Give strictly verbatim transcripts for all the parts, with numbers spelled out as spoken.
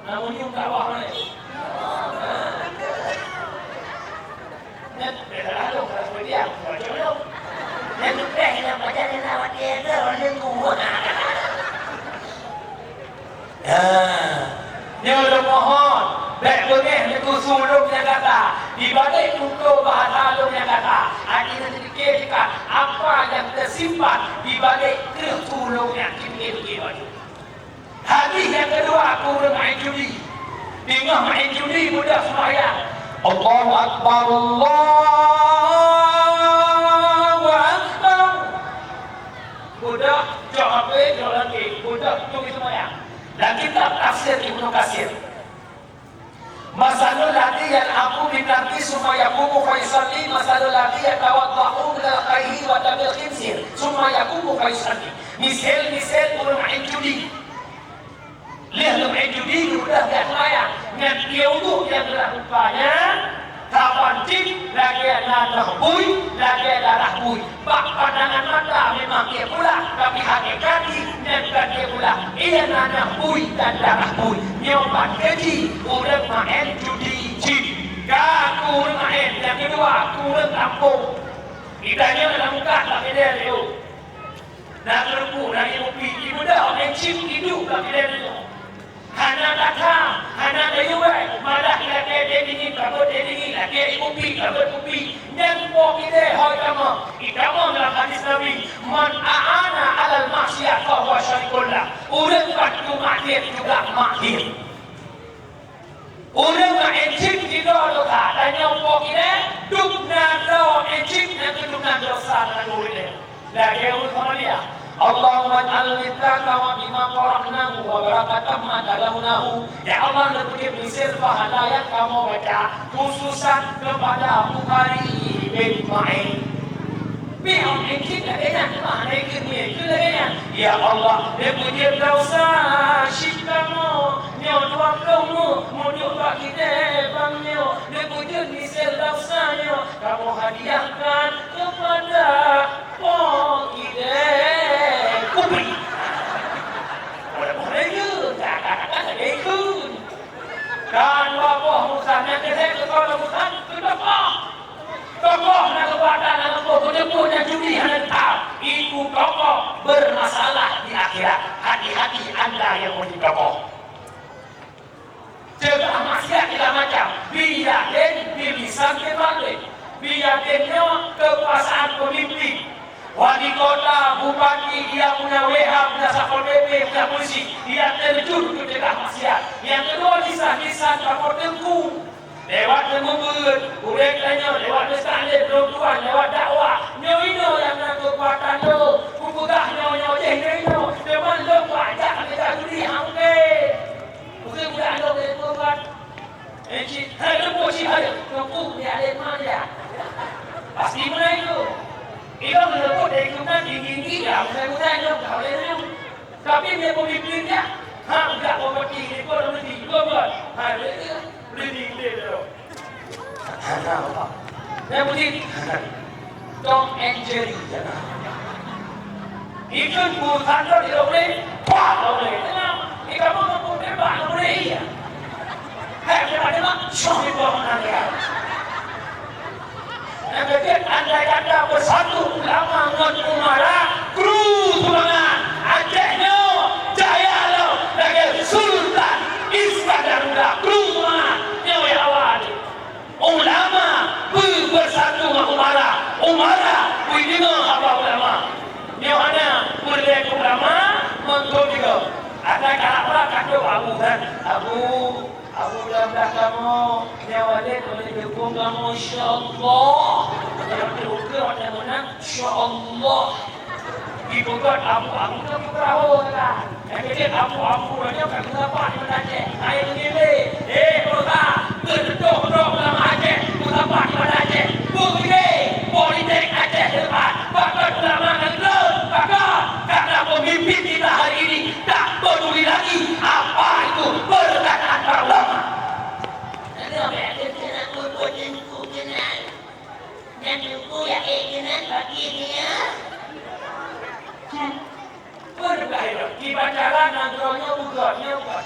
Namun nyum ka wah mana? Nyan, dah lalu, dah seperti yang, macam tu. Nyan, teh, yang macam ni, nak mati, ada orang yang kuat. Ya. Nyoe lôn mohon, bék beungéh neuteusu lôn nyang gata. Di balek tutoe bahasa lôn nyang gata, akhé neupiké teuka apa nyang teusimpan di balek kreueh su lôn nyang jipike-pike baju. Hadis nyang keudua, keu ureuëng maén judi. Teungoh maén judi, beudôh seumayang. Allahu Akbar, Allahu Akbar. Beudôh, cok H P, cok lagi. Beudôh, tu seumayang. Lam kitab tafsir Ibnu Katsir, "Masalul ladzi yal'abu bin nardi tsumma yaqumu fa yusalli, masalul ladzi yatawadda'u min riqaihi wa damil khinsir, tsumma yaqumu fa yusalli." Misal-misal ureuëng maén judi. Lheueh geumaén judi, geubeudôh jak seumayang. Nyan ié uduk nyang geulah rupa nyan, saban cit lagée na nyoh bui, lagée darah bui. Bak pandangan mata memang ié pula, tapi hakikat jih nyan kon ié pula, ié na nyoh bui dan darah bui. Nyoe ban keuji ureuëng maén judi cit. Ka keu ureuëng maén, nyang keudua keu ureuëng kampông. Geutanyoe lam muka bak keudè lé. Na keureubu, na ié kupi, ibeudôh, maén cit iduek bak keudè nyoe. Hana that-that, hana tayue, malah ilakée teh dingin, ka beuet teh dingin, ilakée ié kupi, ka beuet kupi. Nyan po keudè ho itamong. Itamong lam hadis Nabi, "Man a'ana 'alal ma'siyah fa huwa syarikun lah." Ureuëng bantu maksiat juga maksiat. Ureuëng maén cit sidroe dosa, tanyoe po keudè, dum na droe maén cit, nyang keu dum na dosa tanggong ulée. Lagée ureuëng Samaria, "Allahumma ij'al rizqana wa bima qara'nahu wa barakatan ma talawnahu." Ya Allah, neupeujeuet miseue pahala nyang kamoe baca, khususan kepada Bukhari bin Ma'in. Meu'en cit lagée nyan, teuma hana ikheun mie, ikheun lagée nyan, "Ya Allah, neupeujeuet desya syik kamoe nyoe dua ploh mu, muduek bak kitab bang nyoe, neupeujeuet miseue desya nyoe, kamoe hadiahkan kepada po ideh." Kupi. Boleh-boleh ke? Kakak-kakak lagée ikheun. Kan dua boh musan nyang keuhai keu kau musan, keu tokoh. Tokoh na keukuatan, na keuboh, keuteupeu nyang judi hana teutab. Iku tokoh bermasalah di akhirat. Hati-hati anda yang menjadi tokoh. Cegah maksiat tiga macam. Bi yadin, bi lisan, bi qalbin. Bi yadin nyoe keukuasaan peumimpin. Wali kota, bupati, dia punya W H, punya Satpol P P, punya polisi, dia terjun keu cegah maksiat. Nyang keudua, lisan, lisan kamoe teungku. Lewat teumeubeuet, ureuëng tanyoe, lewat meusaléh, lôn tuan, lewat dakwah. Nyoe inoe nyang na keukuatan lôn. Kupeugah nyoe, nyoe jih nyoe inoe. Teuma lôn kuajak lagée judi hana mungken. Mungken budak lôn lagée peugah. Eh, cit, hai, leumbot cit, hai. Teungku, ni adé ma dia. Pasti meunan itu. Ilong leumbot dari tuan tinggi-tinggi dia, bukan-bukan ilong kau lé nyoe. Tapi dia pemimpin dia, ha, budak properti, dia pun orang negeri, betul, betul. Ha, dia, dia, dia, dia, dia, dia. Hana apa. Dia mesti Tom and Jerry, ya. Itu guru santri di Lomé, wah, Lomé. Tengah, di kamu mampu tembak Lomé, iya. Hai, tembak-tembak, syok di bawah mana dia. Nyang keujeuet, andai kata beusatu ulama ngon umara, kru seumangat, Aceh nyoe jaya lom lagée Sultan Iskandar Muda, kru seumangat. Nyoe awai ulama beu-, beusatu ngon umara, umara beudeungoe haba ulama. Nyoe hana peureulée keu ulama meuntô jigoe. Asai ka haba ka trok abu kan, abu. Abu lam blah kamoe, nyoe walét, walét geupông kamoe, insya Allah. Nyoe teuka watée meunan, insya Allah. Dipeugöt abu-abu nyoe peupeurahô teuka. Nyang keujeuet abu-abu nyoe ka geusapat di Banda Aceh. Hai meungimbé, hé peureusa, geuteutôh droe ulama Aceh, geusapat di Banda Aceh. Beugité, politik Aceh teuka. Pakon ulama ngon lôn, pakon? Karena pemimpin kita hari ini tak peduli lagi apa itu perkataan para ulama. Peue bahaya? Kiban cara nanggroe nyoe beugöt, nyoe beugöt.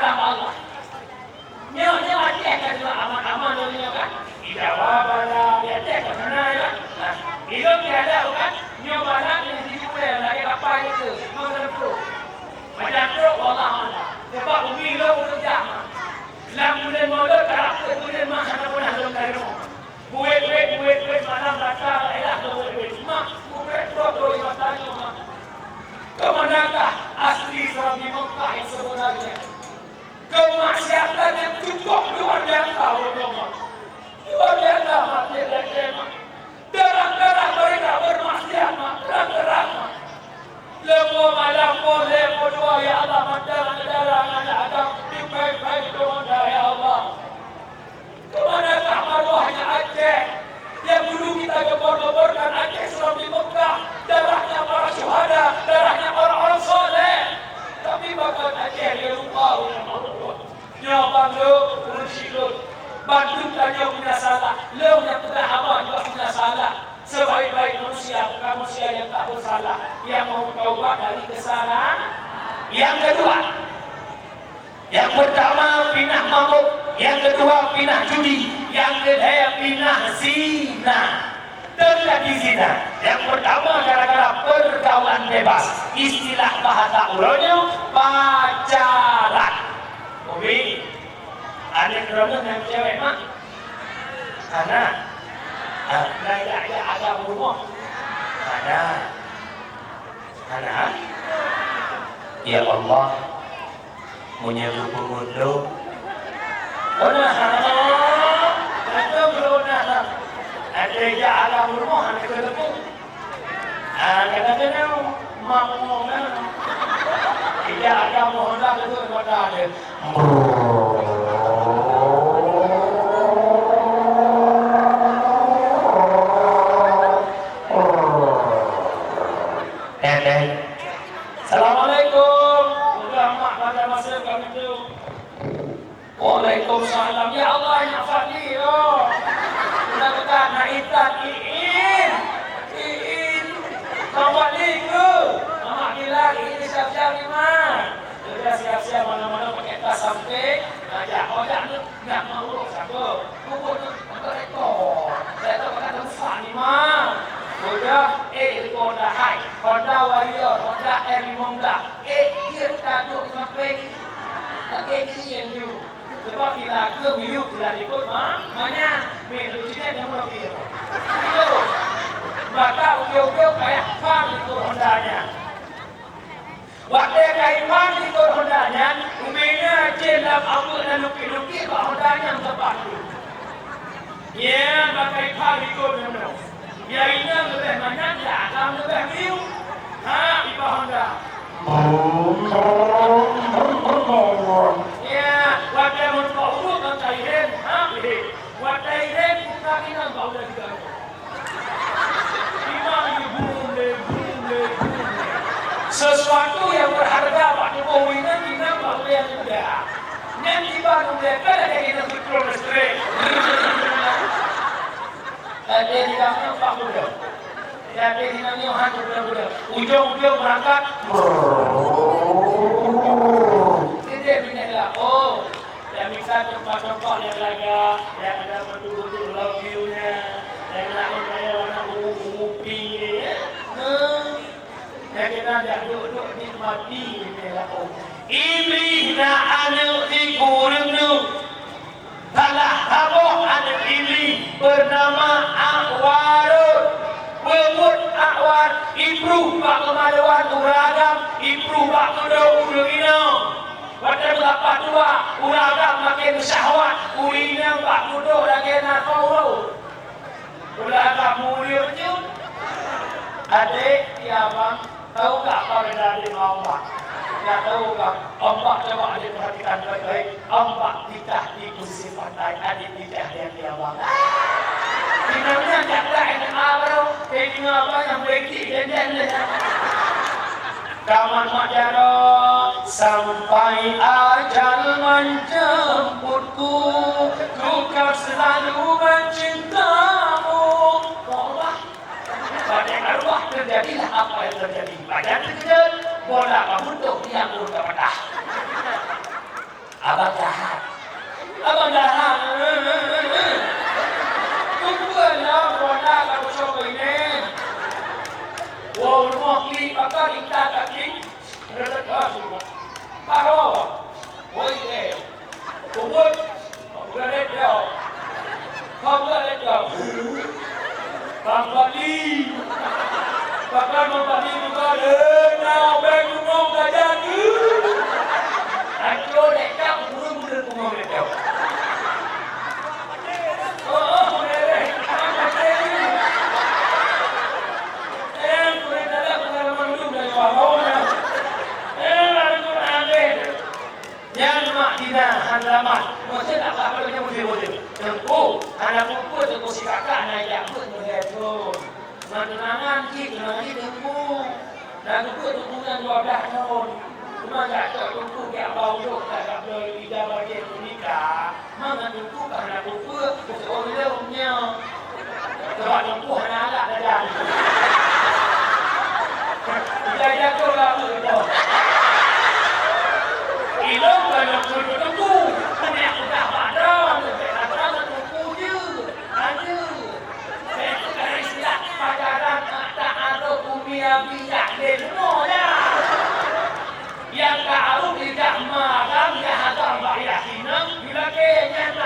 hamba Allah. Nyoe, nyoe Aceh ka jeuet aman-aman nyoe kan? Di Jawa Barat, di Aceh ka sana kan? Nah, ilôn di ada kan? Nyoe Barat ni di Jepun lagi kapal itu, mau dalam truk. Macam truk, wallah Allah. Sebab umi lo bekerja mah. Lam bulan Maulud, karap ke bulan mah, hana pernah lôn dari rumah. Buet-buet, buet-buet, malam rata, elah buet-buet. Mak, buet truk, doi mata nyoe, Mak. Kemanakah asli Islam di Mekah yang sebenarnya? Kemaksiatan yang cukup luar biasa, Bapak. Luar biasa, Mak. Darah-darah mereka bermaksiat, Mak. Terang-terang, Mak. Leumo malam, poh lhèe, poh dua, ya Allah, mantong darah anak Adam dipai-pai doa, ya Allah. Kemanakah arwahnya Aceh yang dulu kita gembor-gemborkan Aceh sebelum di Mekah, darahnya para syuhada, darahnya orang-orang soleh. Tapi bahkan Aceh dia lupa oleh Allah. Nyoe bang lôn, ureueng syiek lôn. Bandum tanyoe punya salah. Lôn nyang peugah haba juga punya salah. Sebaik-baik manusia bukan manusia yang tak bersalah, yang mau taubat dari kesalahan. Yang kedua, yang pertama pinah mabuk, yang kedua pinah judi, yang ketiga pinah zina. Terjadi zina. Yang pertama gara-gara pergaulan bebas. Istilah bahasa uroe nyoe, pacaran. Droeneuh nyang cewek, mak? Hana. Ah, na jak-jak agam rumoh? Hana. Hana? Ya Allah, meunyoe geupeumeuet lôn. Oh, na. Langsung lôn na. Ada jak agam rumoh, hana keuneuk. Ah, kadang-kadang mak ngomong kan. Tidak ada mohon dah tu mata dia. Eh, eh. Assalamualaikum. Udah mak pada masa kami tu. Waalaikumsalam. Ya Allah, ya Fadli, ya. Mudah-mudahan na intat iin. Iin. Bang Fadli ke? Mamak bilang iin siap-siap ni, Mak. Udah siap-siap mana-mana pakai tas sampai. Ajak ojak ni nak mau urus apa? Kubur tu apa rekor? Saya tak pakai tempat ni, Mak. Udah, eh, rekor dah hai. Honda Warrior, Honda R lima belas. Eh, dia tak duduk di samping. Pakai diri yang dulu. Sebab bila ke miyup, bila ikut ma-, manyang. Meh, lu cina yang mula kira. Itu. Maka ukiu-ukiu payah pang ikut Honda nyan. Watèe ka iman ikut Honda nyan, ubena cen lam abeuek na lukik-lukik bak Honda nyan teupah tu. Nyan bak ka iman ikut nyoe. Ya inong leubeh manyang, ya agam leubeh miyup. Ha, iba Honda. Ya, watèe meurumpok ureueng ngon ka irem, ha, pih. Watèe irem, buka inong bak udah diganggu. Imam ni brum le, brum le, brum le. Sesuatu yang berharga bak tuboh inong, inong bak udah diganggu. Nyan iba udah kan ada inong betul listrik. Ada di dalam bak udah. Jadi, inong nyoe han geupeugah-peugah. Ujong-ujong beurangkat. Geude binéh lah. Oh, nyang mita teumpat-teumpat nyang lagak, nyang ada beutôi-beutôi love you-nya, nyang laén kaya warna ungu-ungu pink, ya. Heh. Nyang keunan jak duek-duek nikmati binéh lah. Oh. Iblih na aneuk di ureueng nyoe. Salah saboh aneuk Iblih beunama Akwarun. Peubuet Akwar, ipruh bak keumaluan ureueng agam, ipruh bak keudo ureueng inong. Watèe beurapa tuha, ureueng agam makin syahwat, ureueng inong bak keudo lagèe na toro. Ureueng agam mulia beutôi. Adék, ya bang, Tahu tak apa beda adék ngon ombak? Nggak tahu kan? Ombak, coba adék perhatikan baik-baik. Ombak titah di pesisir pantai, adék titah di hati abang. Inong nyan jak dak inong abang, eh, inong abang nyang berhenti, den-den deh. Kaman mak jaroe, sampai ajal menjemputku, ku kan selalu mencintamu. Ombak. Pada arwah terjadilah apa yang terjadi. Badan terkejut, bola kabuntuh tiang urut kapatah. Abang jahat. Abang jahat. Tunggu lah, bola kabuntuh ini. Wah, rumah klik, apa minta kaki? Ada tak tahu semua. Tahu. Oi, eh. Kubur. Kubur ada dia. Kubur ada dia. Bang Fadli. Bahkan Bang Fadli juga ada. Nah, abang ngomong gajah tu. Aku nak tak urus mulut ngomong dia. Oh, oh, boleh, boleh. Eh, boleh tak ada pengalaman dulu dari awal. Eh, lalu tu nak ambil. Nyan mak Dina hana lamat. Meusti tak apa-apa nyan meusti-meusti. Teungku, hana peue-peue Teungku si kakak na jak beuet meulhèe thon. Meutunangan cit, tunangan cit Teungku. Na geupeuet hubungan dua blah thon. Cuma jak cok Teungku jak ba udok, jak bloe ija bajèe nikah. Mangat Teungku ka hana peue-peue, keu lôn nyoe. Sabab Teungku hana alat sajan. Ija-ija tu lalu tu. Ilôn ka lôn keu Teungku. Keuneuk peugah bak droe, leubeh atra Teungku jeuet. Aneuk. Bèk keu istilah pacaran, tak ada umi abi jak lé rumoh dah. Nyang ka arôh ijak ma agam, nyang agam bak yah inong, dilakèe nyan na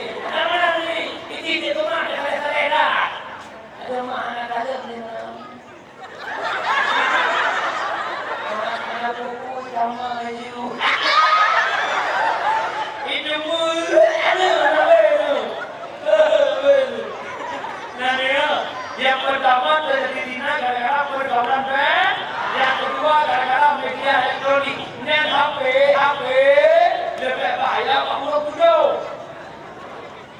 Nama ni? Iti cek rumah dah saleh-saleh dah. Ada mak anak dalam ni. Anak-anak buku sama you. Itu pun ada nama itu. Nah, ya. Yang pertama terjadi zina gara-gara pergaulan band. Yang kedua gara-gara media elektronik. Nyan H P, H P lebih bahaya bak budak-budak.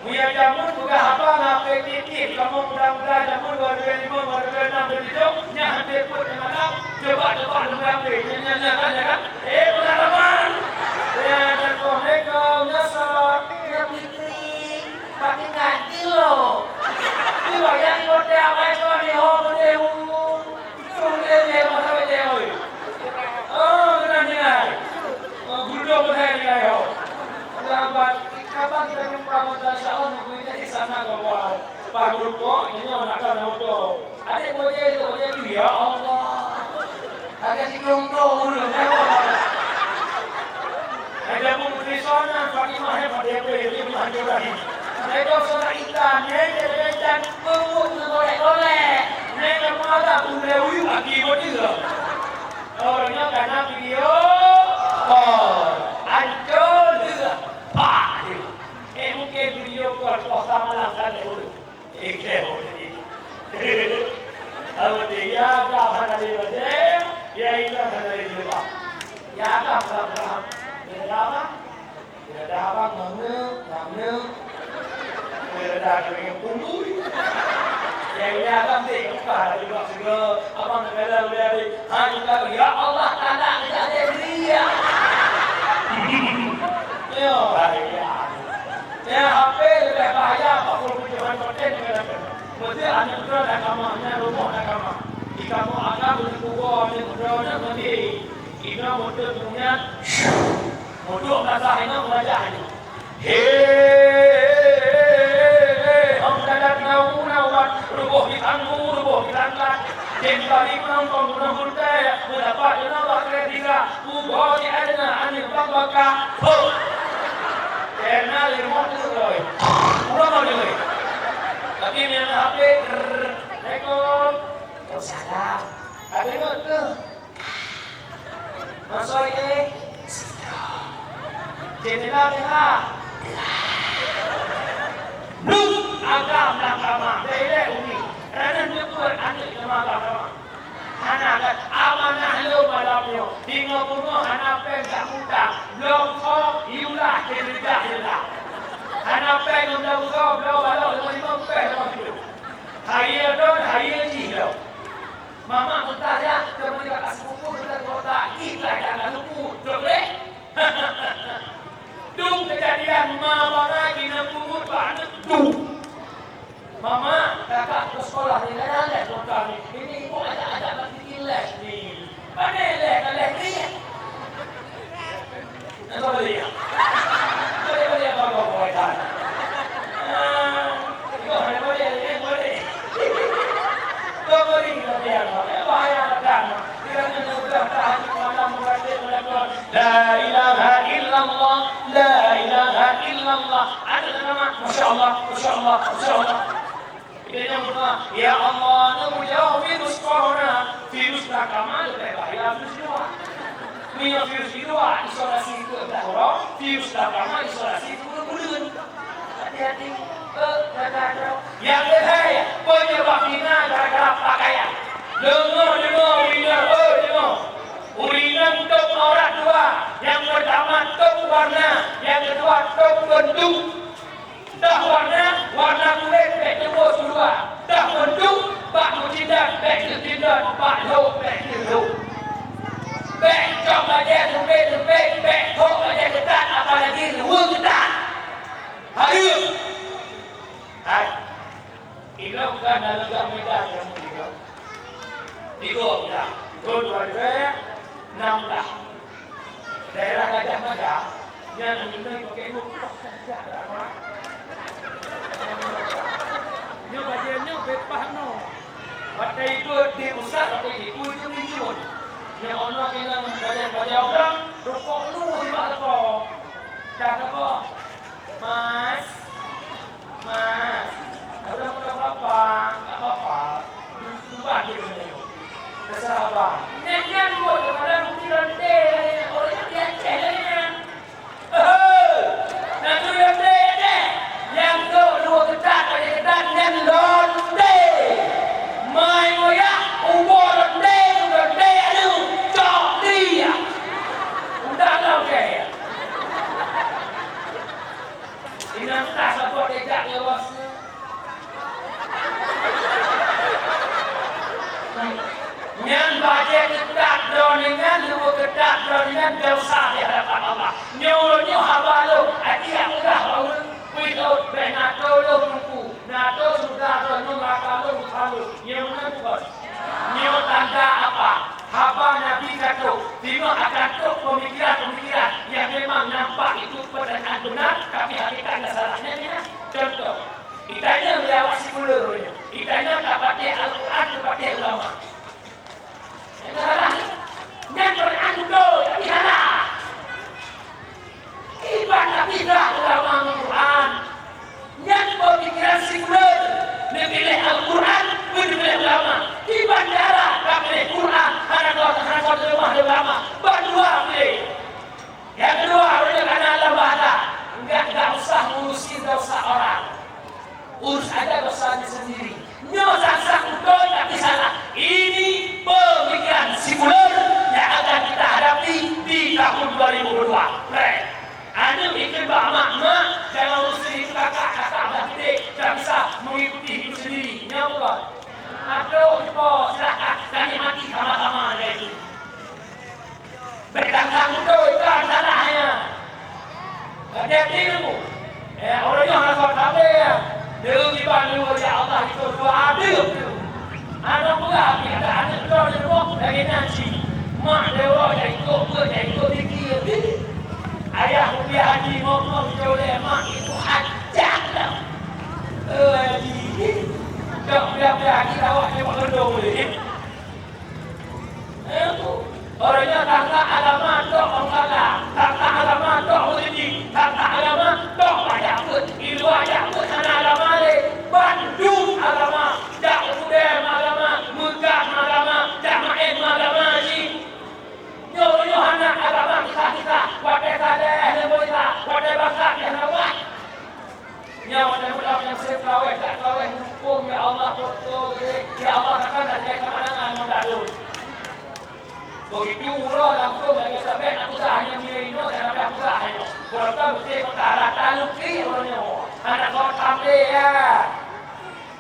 Meunyoe jameun peugah haba na P T T, kamoe muda-muda jameun dua ribu lima, dua ribu enam, dua ribu tujuh, nyan han teupeu teumalak, coba-coba lôn H P, nyan, nyan, nyan, kan, nyan, kan? Eh, pengalaman. Ya, dan assalamualaikum, ya, Sir. Ya, Fitri. Pakai ngaji lo. Di wayang kote awai ko di ho ko dehu. Itu dia dia masa dia oi. Oh, kena dengar. Oh, guru dong saya dengar yo. Lambat, kapan kita jumpa, insya Allah, nanti di sana kau buat. Pak Guru kok, ini anak kan auto. Adik boleh, boleh tu, ya Allah. Agak si Guru dong, ya Allah. Ada pun Krisona, Fatimah, hebat dia, dia, dia, dia, dia, dia. Saya kau saudara Ita, dia, dia, dia, dia, dia, dia, dia, dia, dia, dia, dia, dia, dia, dia, Oh, nyoe kana video. Oh, ancô leuh. Pah, leuh. Eh, mungkin video call puasa malam kan, eh, ulun. Eh, eh, ulun. Kalau dia, ya, dah hana lewat, eh, ya, ini hana lewat. Ya, dah, dah, dah. Dia dah apa? Dia dah abang, mangat, mangat. Dia dah keuneuk punggui. Yang ini abang dek buka, dia buka segera. Abang nak kala boleh ada. Ha, kita, ya Allah, tak ada, kita ada beri, ya. Ya, baik, ya. Ya, H P lebih bahaya, empat puluh tujuh persen dengan H P. Mesti anak muda nak kamar, anak rumah nak kamar. Di kampung akar, di kubur, anak muda nak mandi. Inoe moto dunia, moto kata inoe belajar inoe. He, hom dadat nau-nau, ruboh di tanggu, ruboh di tangga. Jem bari penonton guna buntai, mendapat kena bakre tiga, ugo di adena aneuk bang baka. Ho! Kena limong tu loi. Udah mau dengar. Tapi yang H P, Assalamualaikum. Waalaikumsalam. Ada dengar ke? Masuk ini. Jendela tengah. Bluk! Agam lam kama. Belek umi. Ranan beutôi aneuk lemah agam kama. Hana kat amanah lôn malam nyoe. Tingoh bunoe hana péng jak mutang. Blok kho, iyulah, keureuja iyulah. Hana péng lôn blok kho, blok balok lôn limong péng lôn hidup. Hayeue don, hayeue jih lôn. Mama meuntah ya, teuma ka sepupu kita kota, kita jangan lupa, betul deh? Dung kejadian ma bangga kina pungut bak aneuk dung. Mama, kakak ke sekolah ni, dah dah leh kota ni. Ini ibu ajak-ajak bak bikin les ni. Pandai leh, ka leh ni. La ilaha illallah, la ilaha illallah. Ada nama, Masya Allah, Masya Allah, Masya Allah. Kita nyang berdoa, "Ya Allah, neumujaweueb virus corona." Virus takama leubeh bahaya virus luwa. Meunyoe virus di luwa isolasi keu dah uroe, virus takama isolasi keu buleuen-buleuen. Hati-hati, eh, jaga-jaga. Nyang keuhai, penyebab zina gara-gara pakaian. Deungoe, deungoe, ureueng inong, eh, deungoe. Ureueng inong top aurat dua. Nyang pertama top warna, nyang kedua top bentuk. Dah warna, warna kulét bèk teuboh keuluwa. Dah beuntuk, bak meucinda bèk teutindon, bak lhok bèk teulhok. Bèk cok bajèe seumpét-seumpét, bèk thok bajèe keutat, apalagi luweue keutat. Hareuem! Hai, ilôn ka na leugang meuda nyang meuligoe. Tiga bulan, thôn dua ribu enam belas. Daerah Gajah Mada, nyan aneuk inong pakai buet. Nyoe bajèe nyoe beupaih nyoe. Watèe Ikot di pusat atau di ujung-ujung. Nyang ono keunan bajang-bajang urang, rukok lu di bak rukok. Dah apa? Mas, Mas, udah bukan apa-apa, nggak apa-apa. Ubah dia punya. Terserah abang. Nyan, nyan, buat kepada bukti rante, orang yang dia cek, nyan. Hei, nak tu rante, deh. Yang tu dua ketat, pakai ketat, nyan lonte. Mai moyak, ubah lonte, lonte anu, cok dia. Udah lonte. Inong tah saboh teuka ngon bos. Nyan bajèe keutat droeneuh nyan, leuweue keutat droeneuh nyan desya di hadapan Allah. Nyoe, nyoe haba lôn, até nyang peugah bak ulôn, "Wih lôn, bèk na tô lôn Teungku, na tô syeuruga droeneuh, neuraka lôn, dosa lôn." Nyoe meunan bukon? Nyoe tanda apa? Haba Nabi ka trok, singoh akan trok peumikiran-peumikiran nyang memang nampak itu peurtanyaan beuna, tapi hakikatnya salah. Nyan, nyan. Contoh, itanyong lé awak sikuler nyoe, itanyong ka patéh Al-Quran, ka patéh ulama. Nyan salah. Nyan peurtanyaan beutôi, tapi salah. Kiban tapidah ulama ngon Quran. Nyan peumikiran sikuler, neupiléh Al-Quran, neupiléh ulama. Kiban cara tapiléh Quran, hana soe, hana soe teuleumah lé ulama. Bandua piléh. Nyang keudua, ureueng nyang hana alam bahasa, enggak, enggak usah ngurusi dosa orang. Urus aja dosanya sendiri. Nyoe sang-sang beutôi tapi salah. Ini pemikiran sekuler yang akan kita hadapi di tahun dua ribu dua puluh dua. Preh. Aneuk ikheun bak mak, "Mak, jangan urusi itu kakak, kakak dah gede, dah bisa mengikupi hidup sendiri." Nyoe bukan. Aduh, ipo, silakan, kami mati sama-sama dengan itu. Bèk tang-tang beutôi, kan salahnya. Hati-hati kamu. Eh, orang yang hana sabar, ya. Dia kiban dulu, ya Allah, itu dua adil. Anak pula, kita anak dua di rumah, lagi ngaji. Mak dia orang yang ikut pun, yang ikut fikir. Ayah kuliah haji, ngomong, joleh, mak itu hajat dah. Eh, haji. Dah kuliah-kuliah haji, awak tengok gendong boleh. Eh, tu. Orang nyoe tata agama tok bangkala, tata agama tok meuseujid, tata agama tok pajak peuet, di luwa jak peuet hana agama lé. Bandum agama, jak u Brunei agama, Meukah agama, jak Maen agama jih. Nyoe, nyoe hana agama kisah-kisah, watèe saleh lé Musa, watèe bangsa pih hana wah. Nyoe watèe meulam nyang sép kaweh, jak kaweh, muphom, ya Allah, beutôi, ya Allah, takkan dah jai keumanangan ngon lôn. Begitu uroe langsung lagèe sabé na peugah nyang mirah inoe, dan ada peugah nyoe. Beureukat beutôi kota rata lukri uroe nyoe. Hana soe tamé, ya.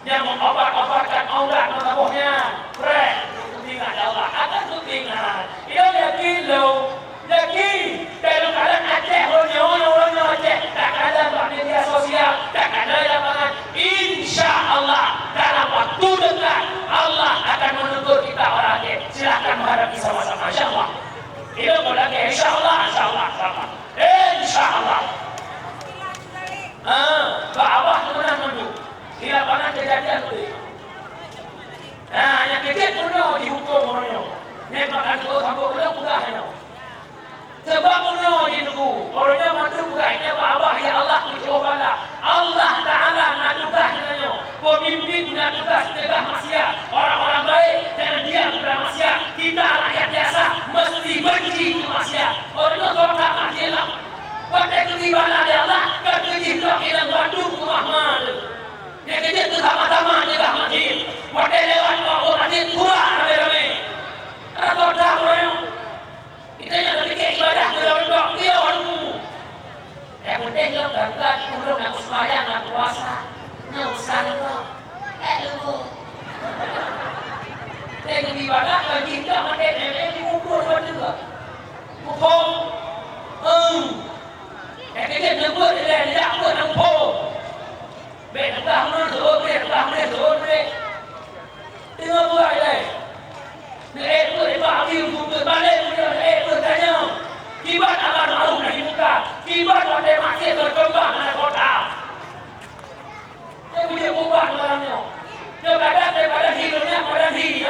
Nyang meuobat-obatkan aurat ngon saboh nyan. Preh, teuingat Allah. Akan teuingat. Ilôn yakin lôn. Yakin. Dalam keadaan Aceh, uroe nyoe, uroe nyoe Aceh. Takalon bak media sosial. Takalon lapangan. Insya Allah, dalam waktu dekat, Allah akan menegur kita orang Aceh. Silahkan menghadapi sama-sama. Insya Allah. Ilôn lagèe, insya Allah, insya Allah, insya Allah. Insya Allah. Ah, bak Abah tu pernah nunjuk. Di lapangan kejadian tu. Nah, nyang keujeuet bunoe dihuköm uroe nyoe. Nyan maka nyoe sambot ulôn peugah nyoe. Sebab bunoe di Teungku, uroe nyoe mandum peugah nyan bak Abah, ya Allah, tujoh bala. Allah Taala na tugaih geutanyoe. Peumimpin na tugaih ceugah maksiat. Orang-orang baik jangan diam dalam maksiat. Kita rakyat biasa mesti benci keu maksiat. Uroe nyoe soe ka maksiat lah. Watèe geubri bala lé Allah, ka geujih lom ilang bandum rumoh ma teuh. Nyang keujeuet beusama-sama jaga masjid. Watèe lewat bak masjid, pura ramé-ramé. Rata-rata ureueng. Kita nyang tapikir ibadah keu lôn dok, iya ureueng. Nyang penting lôn ganggan ureueng nyang seumayang, nyang puasa. Nyang urusan lôn. Eh, lôn. Nyang ibadah lagi dah maté nenek di kubur betul. Muphom. Hmm. Nyang keujeuet neubeuet ilèe, jak beuet nyang muphom. Bèk peugah meunan seuôt, bèk peugah meunan seuôt, bèk. Deungoe peugah ilèe. Neuék beuet bak Abi Gubernur, balek beuet neuék beuet tanyoe. Kiban amar ma'ruf nahi mungkar. Kiban watèe maksiat beukeumbang lam kota. Nyoe beujeuet ubah malam nyoe. Nyoe kadang daripada hi lôn nyan, padahai hi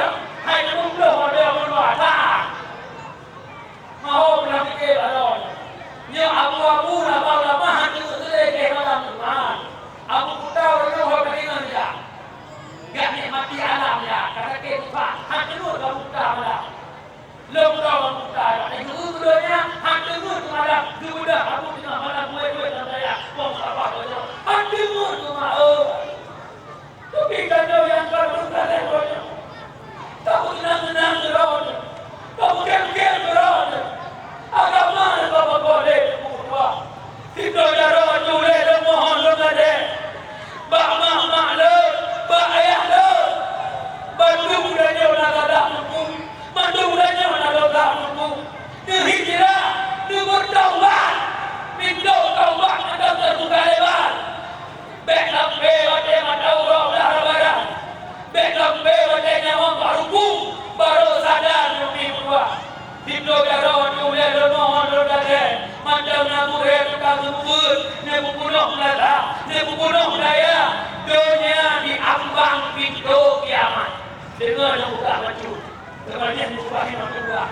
Nyoe nyang peugah bacut, keumudian peugah nyang peugah.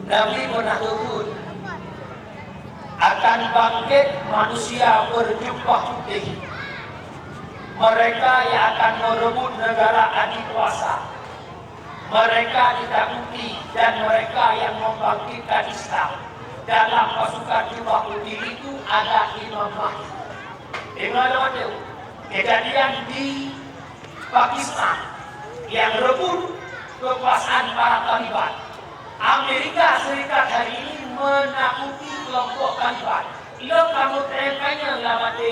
Nabi pernah teupeu, akan bangkét manusia berjubah putih. Mereka yang akan merebut negara adikuasa. Mereka ditakuti dan mereka yang membangkitkan Islam. Dalam pasukan jubah putih itu ada Imam Mahdi. Deungoe lôn, kejadian di Pakistan yang rebut kekuasaan para Taliban. Amerika Serikat hari ini menakuti kelompok Taliban. Lôn ka meutanyong lam até,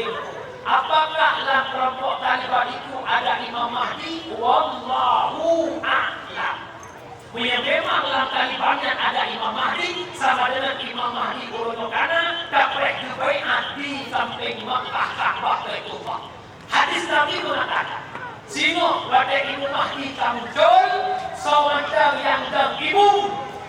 apakah lam kelompok Taliban itu ada Imam Mahdi? Wallahu a'lam. Meunyoe memang lam Taliban nyan ada Imam Mahdi, sama deungon Imam Mahdi uroe nyoe kana, ka preh geubaiat di sampéng Makkah, Ka'bah, Baitullah. Hadis Nabi meungatakan, singoh watée Imam Mahdi ka muncul, soe mantong nyang dong ibu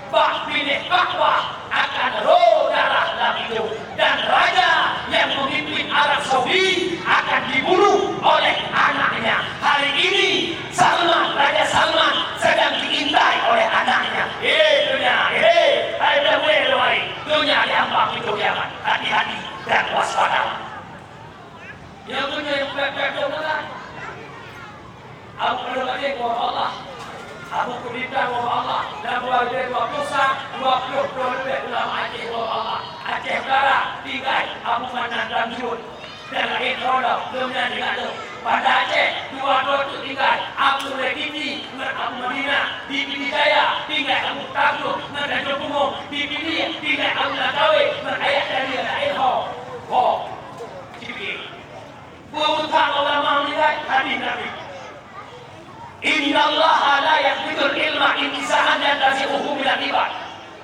bak binéh Ka'bah akan rô darah lam idong, dan raja nyang memimpin Arab Saudi akan dibunuh oleh anaknya. Hari ini Salman, Raja Salman sedang diintai oleh anaknya. Hei dunia, hei, hai beulawai, dunia di ambang pintu kiamat. Hati-hati dan waspada. Nyang keunyoe peuet-peuet dong nyan. Abu Abdul Ghani, wahai Allah. Abu Kudita, wahai Allah. Dan dua ribu dua puluh satu, dua puluh dua leubeh ulama Aceh, wahai Allah. Aceh Utara, tinggai Abu Manan Tamjun. Dan laén droe lom, lom nyan tinggai lom. Banda Aceh, dua droe teuk tinggai, Abu Lekiti ngon Abu Madinah. Di Pidie Jaya, tinggai Abu Taglok ngon Tanjong Bungong. Di Pidie, tinggai Abu Langkawi ngon Ayah Daniel laén ho. Ho. Cibit. Beureukat ulama meuninggai, hadis Nabi. Innallaha la yaqbidul ilma intiza'an yantazi'uhu minal ibad.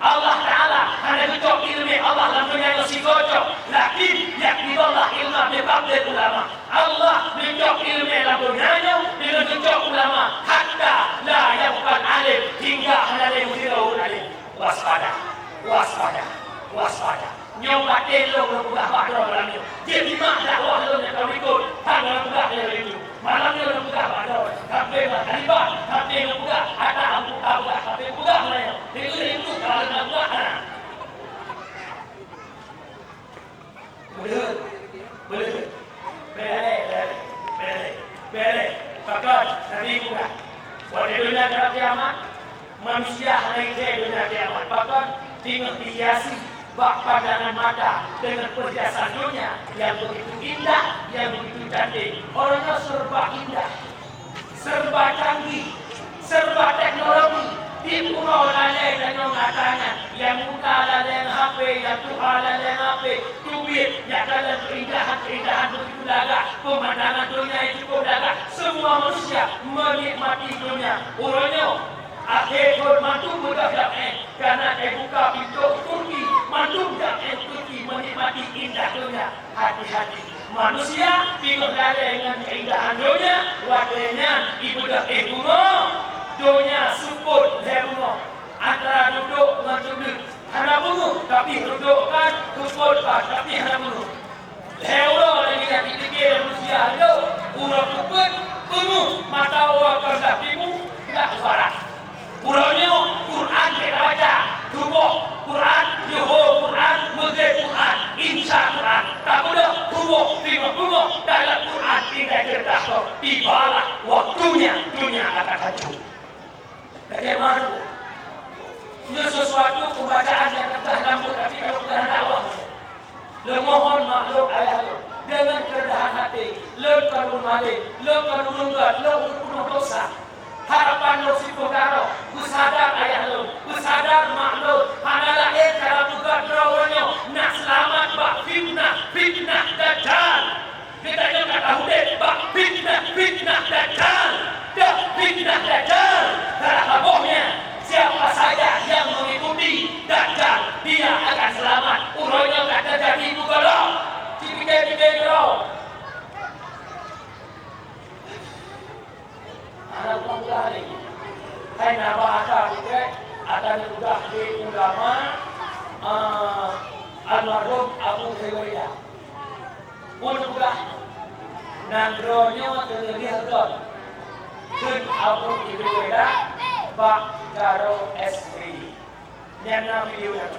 Allah Ta'ala hana geucok ileumé Allah lam donya nyoe sigoe cok, lakin yaqbidullah ilma biqabdil ulama. Allah geucok ileumé lam donya nyoe deungon geucok ulama, hatta la yabqal alim, hingga hana lé meusidroe ureueng alim. Waspada, waspada, waspada. Nyoe baten lôn lôn peugah bak droe malam nyoe. Jeuet simak dakwah lôn nyang ka likot, hana lôn peugah lé laju. Malam nyoe lôn peugah bak droe, sampoe bak Taliban, sampoe lôn peugah, ata ampu ka peugah, sampoe peugah malam nyoe. Deungoe lé laju, ka lôn peugah hana. Beuleuh, beuleuh. Bèrèh, bèrèh, bèrèh, bèrèh. Pakon, Nabi peugah, watèe donya ka kiamat, manusia hana jijak donya kiamat. Pakon, teungoh dihiasi bak pandangan mata deungon perhiasan donya nyang begitu indah, nyang begitu cantik. Uroe nyoe serba indah. Serba canggih, serba teknologi. Di uroe lalèe tanyoe gata nyan, nyang muda lalèe ngon H P, nyang tuha lalèe ngon H P, teubiet nyang kalon keindahan-keindahan begitu lagak, pemandangan donya nyang cukup lagak. Semua manusia menikmati donya. Uroe nyoe, akhé thôn mandum beudôh jamèe, kana teubuka pintoe Turki, mandum jamèe Turki menikmati indah donya. Hati-hati, manusia teungoh lalèe ngon keindahan donya, watèe nyan ibeudôh éh beungoh. Donya seupôt lhèe beungoh, antara dudoe ngon teubiet. Hana beungoh, tapi dudoe ban, seupôt ban, tapi hana beungoh. Lhèe uroe lagèe nyan jipike lé manusia lheueh, uroe keupeuet beungoh, mata uroe kon blah timu, blah barat. Uroe nyoe Quran ka tabaca, suboh Quran, yoho Quran, meugréb Quran, isya Quran. Tapeudong suboh, teungoh beungoh dalam Quran tinggai keureutah, tibalah waktunya dunia akan hancur. Bagaimana? Nyoe sesuatu pembacaan nyang ka lambot, tapi kalau bukan dakwah. Lôn mohon maklum ayah lôn, deungon keuredahan até, lôn kon ureueng malém, lôn kon ureueng gèt, lôn ureueng peunoh dosa. Harapan lôn sipoh daroh, beusadar ayah lôn, beusadar mak lôn, hana laén cara peugah droe uroe nyoe, nak seulamat bak fitnah, fitnah Dajjal. Geutanyoe ka taudép bak fitnah-fitnah Dajjal. Dan fitnah Dajjal, salah sabohnya, siapa saja yang mengikuti Dajjal, dia akan selamat. Uroe nyoe ka teujadi meugohlom. Cipike-pike droe. Aneuk muda ni, hai na ba ata bukai, ata neupeugah lé ulama, eh, almarhum Abu Hurairah. Peue neupeugah, nanggroe nyoe teungoh lheueh rot. Kheun Abu Ubaidah bak Karo S B Y. Nyan na video nyan.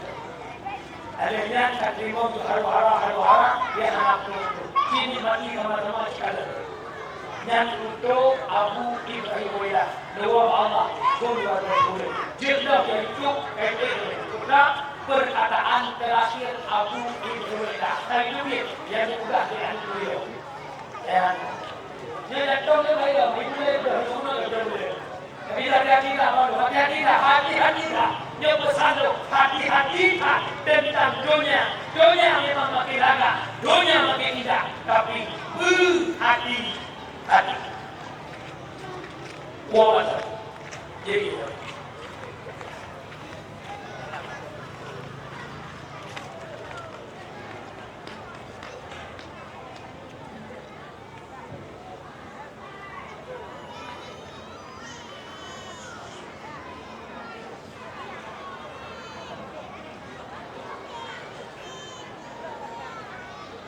Lheueh nyan ka teurimong huru-hara, huru-hara, dia hana peue-peue. Ci nikmati sama-sama sekali. Nyan untuk Abu Ibrahim Ubaidah. Doa Allah, gol dua belas bulan. Jeuet dah dia hidup, pendek dia hidup. Nah, perkataan terakhir Abu Ibrahim Ubaidah. Nah, itu dia yang mudah di akhir beliau. Ya. Nyoe datang ke saya, ibu dia dah, ibu dia dah. Tapi hati-hati lah, Bang. Hati-hati lah, hati-hati lah. Nyoe pesan tu, hati-hati lah tentang dunia. Dunia memang makin lagak. Dunia makin indah. Tapi, berhati-hati. Wah, jadi,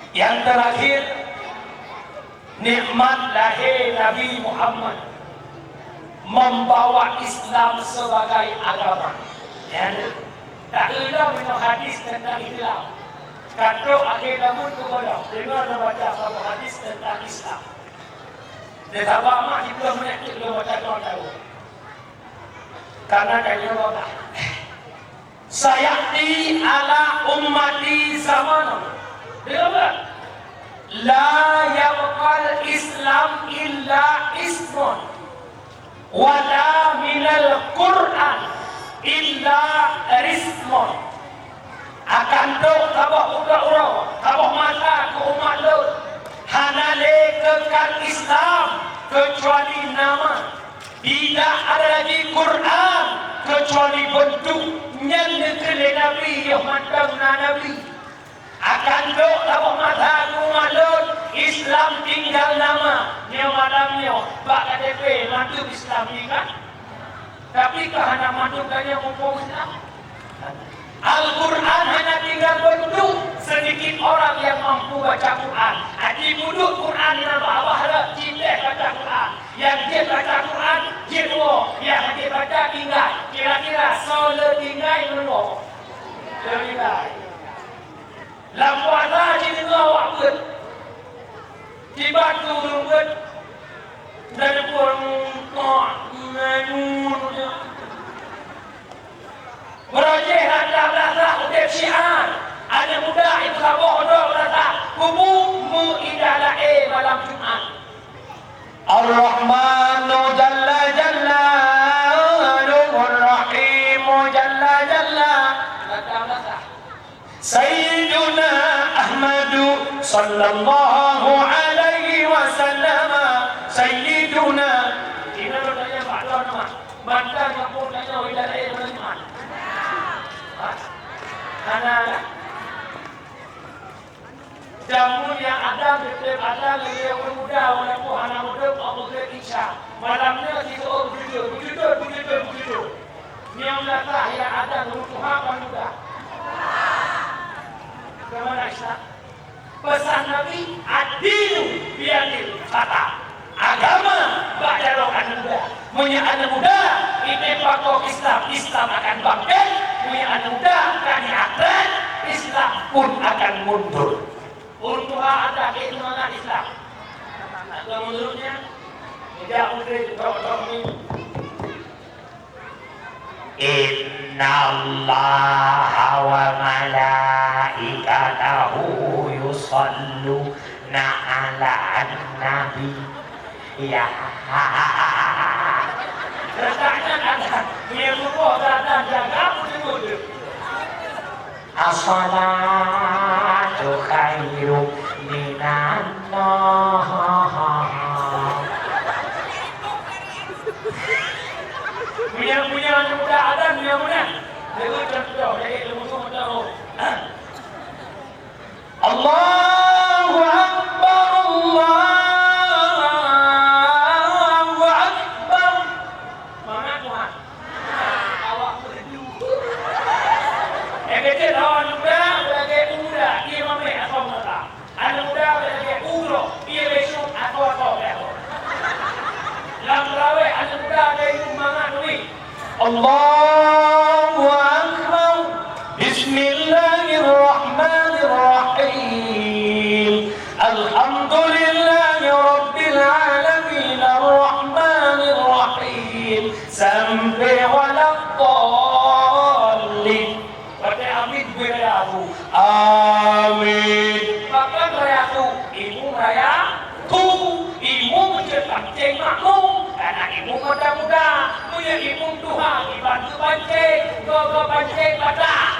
yang terakhir, nikmat lahé Nabi Muhammad membawa Islam sebagai agama. Ya, tak ada memang hadis tentang Islam. Kata akhir zaman kepada dengar dan baca satu hadis tentang Islam. Dia sabar mak, hiburan meunasib lôn baca doa tahu. Karena kayaknya bapak. Sayati ala ummati zaman. Dengar tak? La yabqal Islam illa ismun. Wala minal Qur'an illa rismun. Akan trok saboh uroe-uroe, saboh masa keu umat lôn, hana lé keukai Islam keucuali nama. Tidak ada lagi Quran keucuali bentuk nyan neukheun lé Nabi yoh mantong na Nabi. Akan trok saboh masa keu umat lôn, Islam tinggal nama. Nyoe malam nyoe bak K T P mandum Islam tinggal. Tapi kah hana mandum tanyoe muphom Islam? Al-Quran hana tinggal bentuk, sedikit orang yang mampu baca Quran. Aji peuduek Quran nyang babah rot, jiteh baca Quran. Nyang jeuet baca Quran, jeuet woe. Nyang hana jeuet baca, tinggai. Kira-kira soe le tinggai meunurot? Le tinggai. Lam puasa jideungoe awak beuet. Tiba tu ureueng beuet, dan ureueng tok ngon Beurajih rata-rata udeb syiar, aneuk muda nyang saboh droe rata kubu meuidah laé malam Jumat. Ar-Rahmanu jalla jalaluhu, Ar-Rahimu jalla jalla. Rata-rata. Sayyiduna Ahmadu sallallahu alaihi wasallam, Sayyiduna. Inoe tanya Pak Tuan nama. Mantong kampung tanyoe inan laén meunyoe. Hah? Hana lah. Jameun nyang ada, teutab ada, lé ureueng muda, walaupun hana udeb, Allah bri insya. Malam nyoe sigoe beujujur, beujujur, beujujur, beujujur. Nyang latah nyang ada, ureueng tuha, ureueng muda. Kemana Islam? Pesan Nabi, "Ad-dinu biyadil fata." Agama bak jaroe aneuk muda. Meunyoe aneuk muda item pakon Islam, Islam akan bangkét. Meunyoe aneuk muda ka jiakrab, Islam pun akan mundur. Ureueng tuha adak keu seumangat Islam. Atau menurutnya, tidak mungkin tok-tok ni. Innallaha wa malaikatahu yusalluna 'alan nabi. Ya. Letaknya kata, dia bubuh dan jaga betul-betul. As-salatu khairum minan naum. Punya-punya muda adan, punya-punya. Dia contoh, dia ilmu tu tahu. Allahu Akbar, Allahu Akbar. Mangat Tuhan. Awak meuredu. Eh, kecil lawan muda, lagèe muda, dia mamai atau muda. Aneuk muda lagèe uroe, dia besok atau atau. Lam Allahu Akbar. Bismillahirrahmanirrahim. Alhamdulillahi rabbil alamin. Arrahmanirrahim. Sampai waladdallin. Watèe amin beu raya aku. Amin. Pakon raya aku? Imum raya aku. Imum jeuet pancéng makmum. Karena imum muda-muda. Meunyoe imum tuha, iban keu pancéng, gogo pancéng batal.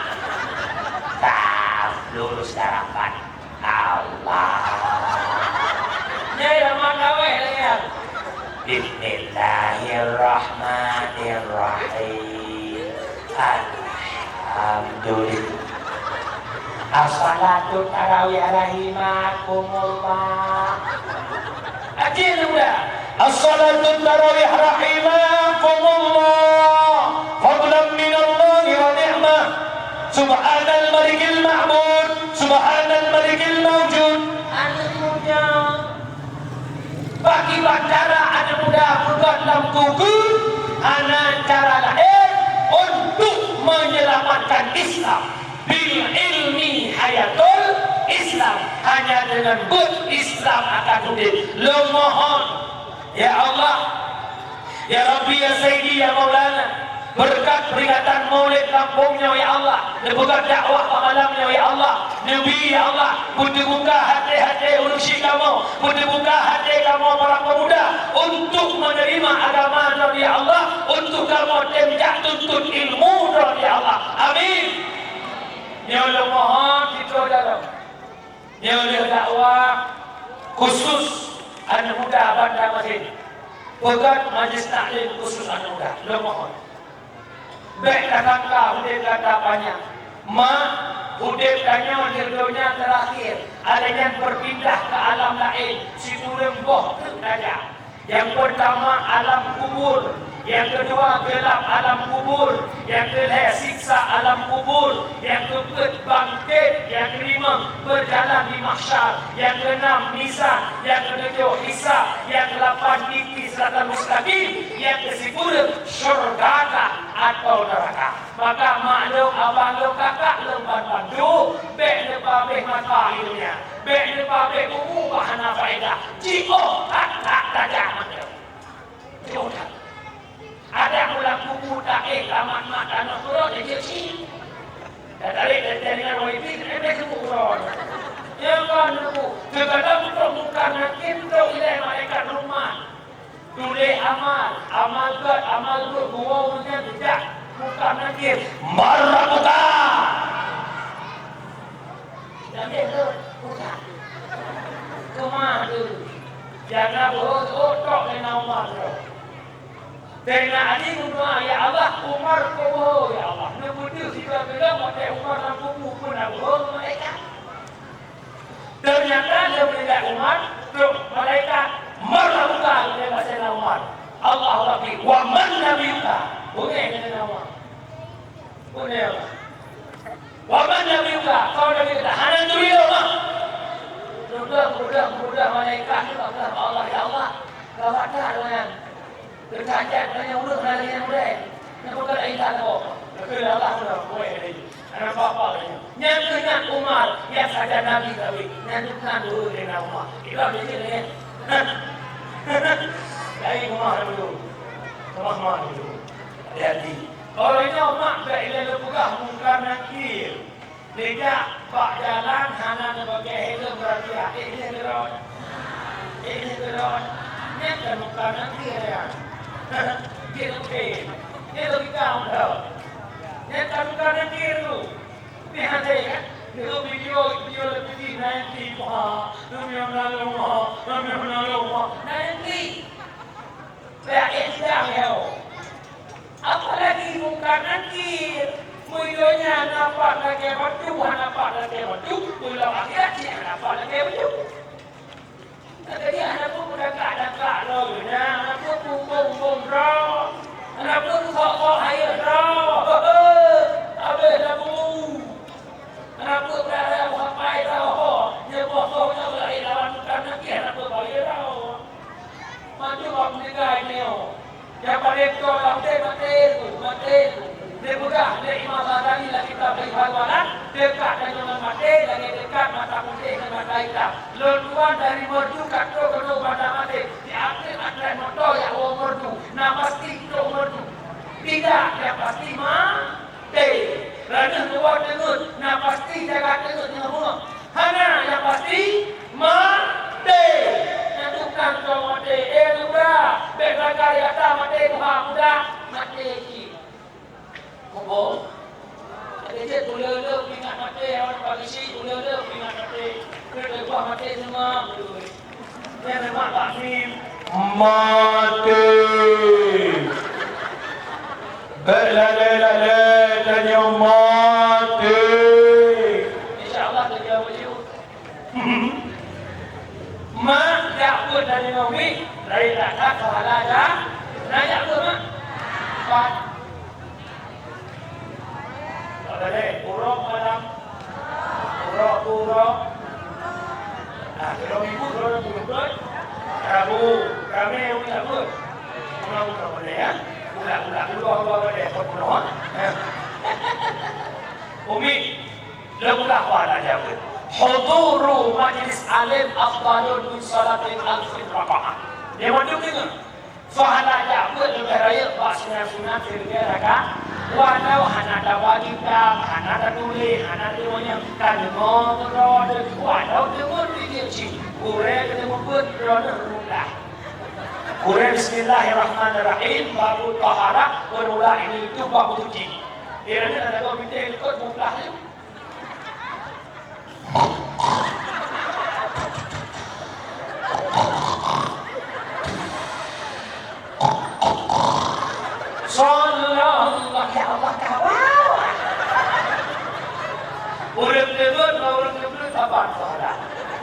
Tah, lurus darapan. Allah. Nyai lamah kaweh lé nyan. Bismillahirrahmanirrahim. Alhamdulillah. As-salatu tarawih rahimakumullah. Akhir sudah. As-salatu tarawih rahimakumullah. Fadlan minallahi wa ni'mah. Subhanal malikil ma'bud. Subhanal malikil maujud. Anak muda. Bagi cara anak muda peugah lam kuku, hana cara laén untuk menyelamatkan Islam. Bil ilmi hayatul Islam. Hanya dengan buet Islam akan udép. Lôn mohon, ya Allah, ya Rabbi, ya Sayyidi, ya Maulana, beureukat peuringatan Maulid gampông nyoe, ya Allah, neupeugah dakwah bak malam nyoe, ya Allah, neubi, ya Allah, beuteubuka até-até ureuëng syiek kamoe, beuteubuka até kamoe para pemuda untuk menerima agama droe, ya Allah, untuk kamoe tem jak tuntut ilmu droe, ya Allah. Amin. Nyoe lôn mohon sitoe dalam. Nyoe lheueh dakwah khusus aneuk muda Banjarmasin. Peugöt majlis taklim khusus aneuk muda. Lôn mohon. Bèk tasangka udép gata panyang. Mak, udép tanyoe di donya teurakhir. Alèh nyan beupindah keu alam laén. Sikureueng boh teuk tajak. Nyang peurtama alam kubur, nyang keudua geulap alam kubur, nyang keulhèe siksa alam kubur, nyang keupeuet bangkét, nyang keulimong beujalan di mahsyar, nyang keunam mizan, nyang keutujoh hisab, nyang keulapan titi siratal mustaqim, nyang keusikureueng syurga ka atau neuraka. Maka mak lôn, abang lôn, kakak lôn banmandum, bèk neupabeh masa di donya. Bèk neupabeh umu bak hana faedah. Jiôh that-that tajak mantong. Jiôh that. Adak ulang kubu taéh tamat mat tanoh keudroe jeuet cit. Tatarek dari jaringan wifi, eh, bèk sibuk uroe. Nyang ka neubuk, teugadang trok Mungkar Nakir, trok ilèe malaikat rahmat. Tuléh amal, amal gèt, amal buet, buwoe ureueng nyan geujak Mungkar Nakir. Man rabbuka? Nabi tu, bukan. Keu ma tu. Nyang na beuhe, oh, tok lé na Umar tu. Saidina Ali meudoa, "Ya Allah, Umar keu beuhe, ya Allah." Neupeudeuh sidroe keudroe, watèe Umar lam kubu pun na beuhe, malaikat. Ternyata lé meuninggai Umar, trok malaikat, "Man rabbuka?" Geutanyong Saidina Umar. "Allahu Rabbi." "Wa man nabiyuka?" Beungèh Saidina Umar. Beungèh Umar. "Wa man nabiyuka?" "Soe nabi gata?" "Hana turi lôn, Mak." Sudah, sudah, sudah malaikat nyoe peugah bak Allah, "Ya Allah, gawat that nyan." Teutajak nyan ureueng hana lé nyang ulèe. Nyan bukan Isa saboh. Keu Allah udah kueh tadi. Anak papa tadi. Nyan keunan Umar, nyan sajan Nabi tapi. Nyan bukan dulu kena Umar. Kita beli ni. Dari rumah dulu. Rumah mah dulu. Hati-hati. Kalau ini Umar tak ilai peugah Mungkar Nakir. Neujak bak jalan hana neupakè helm, beurati ék lheueh keudroe. Ék lheueh keudroe. Nyan kan Mungkar Nakir nyan. Dia oke. Dia logika udah. Nyan kan Mungkar Nakir tu. Ni hana kan? Dia video, video lebih nanti, wah, demi Allah, demi Allah, nanti. Bèk ék sidang nyoe. Apalagi Mungkar Nakir. Meunyoe nyan hana pat lakèe bacut, hana pat lakèe bacut, beulam akhirat cit hana pat lakèe bacut. Jadi hana peue peudangka-dangka droe, hana peue peubông-bông droe, hana peue peusok-sok hayeu droe. Habéh lagu. Hana peue peuraya meukapai droe. Nyoe boh gob nyoe lahé lawan Mungkar Nakir, hana peue peubaya droe. Mandum bak meuninggai nyoe. Nyang paleng Keu lam udeb maté, maté. Neupeugah lé Imam Ghazali lam kitab Ihya Ulumuddin, dekat tanyoe ngon maté lagèe dekat mata putéh ngon mata itam. Lôn tuan dari merdu ka trôk keunoe banda maté, di ateueh atlet moto nyang woe merdu, na pasti trôk merdu. Tidak, nyang pasti ma- té. Ranuh neuwoe teungeut, na pasti jaga teungeut ngon rumoh. Hana, nyang pasti maté. Nyan tukang keu maté. Eh, muda, bèk belajar gata maté tuha muda. Maté cit. Kubo. Maté cit, ulèe-ulèe peuingat maté, awak pagisi, ulèe-ulèe peuingat maté. Keu buah maté seumah, beutôi. Maté. Bèk lalé-lalé tanyoe maté. Insya Allah, tanyoe maju. Mak, jak peuet dari Nabi, dari zakat, pahala dah. Nah, jak peuet, Mak. Empat. Padahai uroe malam, uroe, uroe. Nah, uroe Minggu, uroe Minggu, betul? Rabu, Kamis, uroe Rabu. Uroe, uroe boleh, ya? Ulah, ulah, uroe, uroe boleh, kok uroe, ha? Umi, leupeugah pahala jak peuet. Huduru majlis alim afdalun min salatin alfin rakaah. Dia mandum dengar. Pahala jak peuet leubeh rayeuk bak sunat-sunat sireutôh rakaat. Walau hana tabagi kitab, hana tatuléh, hana teurimong, ka deungoe keudroe teuh, walau deungon pike cit, gurèe keuneuk mubuet droeneuh rulah. Gurèe bismillahirrahmanirrahim, babu taharah, beurula ini itu babu suci. Di rayeuk hana tatuléh likot mubuet. Sallallahu, ya Allah, kawan. Ureueng teubeuet ngon ureueng teubeuet saban pahala.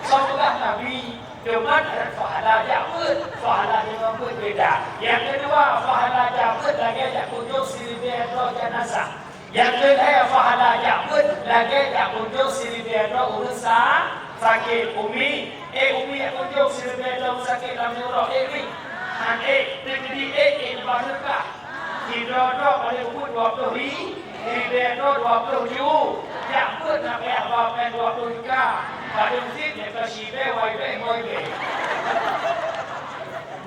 Soe peugah Nabi, teuma pahala jak peuet, pahala deungon peuet beda. Nyang keudua, pahala jak peuet lagèe jak kunjong siribèe droe janazah. Nyang keulhèe, pahala jak peuet lagèe jak kunjong siribèe droe ureueng sa-, sakét. Umi, eh, Umi jak kunjong siribèe droe ureueng sakét lam uroe, eh, Umi. Han, eh, teukeudi, eh, eh, leubeh teuka. Sidroe-droe paléng peuet dua ploh ri-, siribèe droe dua ploh ju. Jak peuet na payah ba péng dua ploh juta. Padum sit, nyang ka sibèe, wai bèe, moi bèe.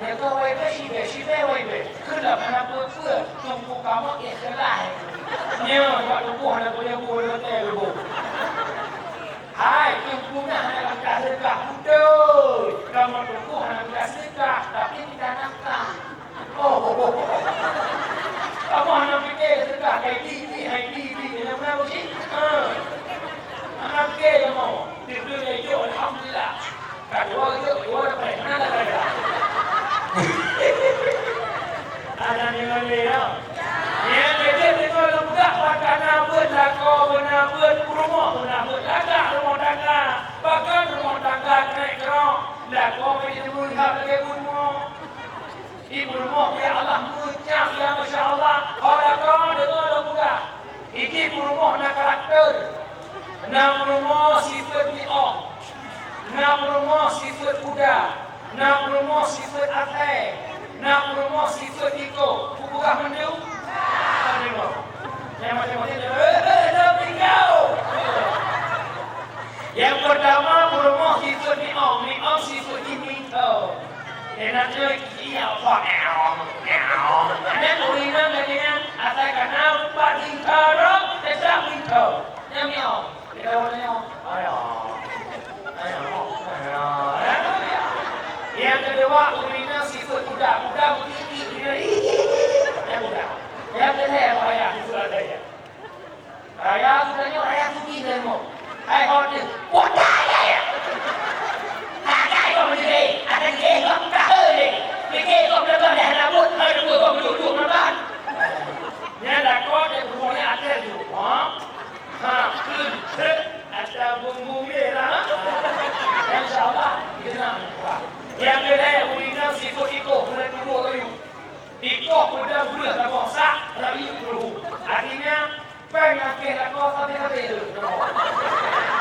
Nyoe ka wai bèe sibèe, sibèe wai bèe. Keuneuk hana peue-peue, teungku kamoe ikhlas. Nyoe bak tuboh hana peue-peue, leuté lubong. Hai, teungku na hana mita seudeukah, beutôi. Kamoe teungku hana mita seudeukah, tapi mita nafkah. Oh. Kamoe hana pike seudeukah, hai di, di, hai di, di, hana meunan cit. Ha. Hana pike kamoe. Di dunia jok, alhamdulillah. Ka dua jok, dua dapat. Hana dapat. Hana deungoe lé, ya. Nyang keujeuet deungoe lôn peugah, bak kana beuet lakoe, beuna beuet peurumoh, beuna beuet lagak rumoh tangga. Bahkan rumoh tangga keuneuk keudroe, lakoe bèk jiteumeung lagèe peurumoh. Di peurumoh, ya Allah, meucah, ya Masya Allah. Ho lakoe deungoe lôn peugah. Di peurumoh na karakter. Na peurumoh sifeuet miong. Na peurumoh sifeuet kuda. Na peurumoh sifeuet asèe. Na peurumoh sifeuet iko. Kupeugah mandum? Mandum. Nyang macam-macam, eh, eh, eh, tinggal. Nyang peurtama, peurumoh sifeuet miong. Miong sifeuet jih mito. Inan nyoe iya, apa? Eong, eong. Nyan ureueng inong lagèe nyan, asai ka na rupa tingkah roh, tetap tingkah. Nyan nyoe, kita orang nyoe. Ayo. Ayo, ayo, ayo. Nyang keudua, ureueng inong sifeuet kuda, kuda beugigi, dia, nyang kuda. Nyang keulhèe, apa ya? Sifeuet ada ya. Raya geutanyoe raya suci deungoe. Hai ho teuh, buta ya, ya. Hai, hai, kau meudiri, ada gigih kau tahe lé. Gigih kau belagah dah rambut, hai, dua kau meududuk makan. Nyan lakoe teuh bumoe nyan até tu. Ha? Ha, keu, keu, ata bumbung dia lah. Insya Allah, kita nak. Nyang keulhèe, ureueng inong sifeuet iko, buleuen tuboh rayeuk. Iko peudong breueh lakoe sak, rayeuk breueh. Artinya, Péng nyang keu lakoe sabe-sabe.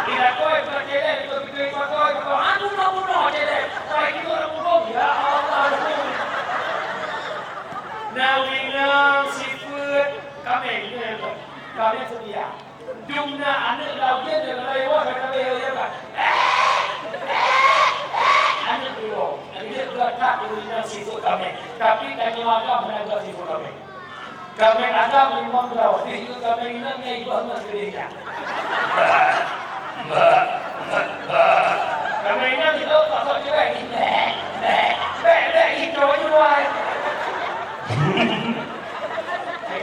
Di lakoe ka céléh, di lakoe, di lakoe, di lakoe, anu na bunoe céléh. Pai tiga orang bunoe, ya Allah. Na ureueng Nyang sifeuet kaméng, kaméng seutia. Dum na aneuk lam ujeuen nyang laén wah ka tabeh, ya kan? Aneuk dua. Aneuk dua that ureueng nyang sifeuet kaméng. Tapi tanyoe agam hana geuh sifeuet kaméng. Kaméng agam limong droe, di kaméng inong nyang iboh ngon keudeh nyan. Kaméng inong itu kosong juga, bèk, bèk, bèk, bèk, itu aja wai.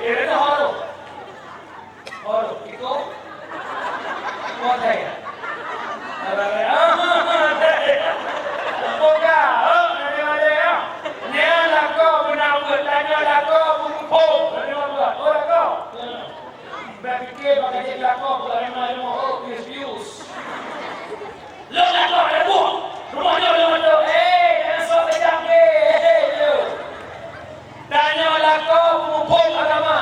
Kira-kira horo. Horo, itu. Kuat saya. Buka, oh, nanti ada ya. Nyan lakoe beuna buet, tanyoe lakoe beuphom. Tanyoe buet, oh, lakoe. Bèk pike bak jih lakoe beuarema rumoh, oh, pius-pius. Lôn lakoe ada buet. Rumoh nyoe lôn lakoe. Eh, jangan sok kejam ke. Eh, eh, yo. Tanyoe lakoe peumuphom agama,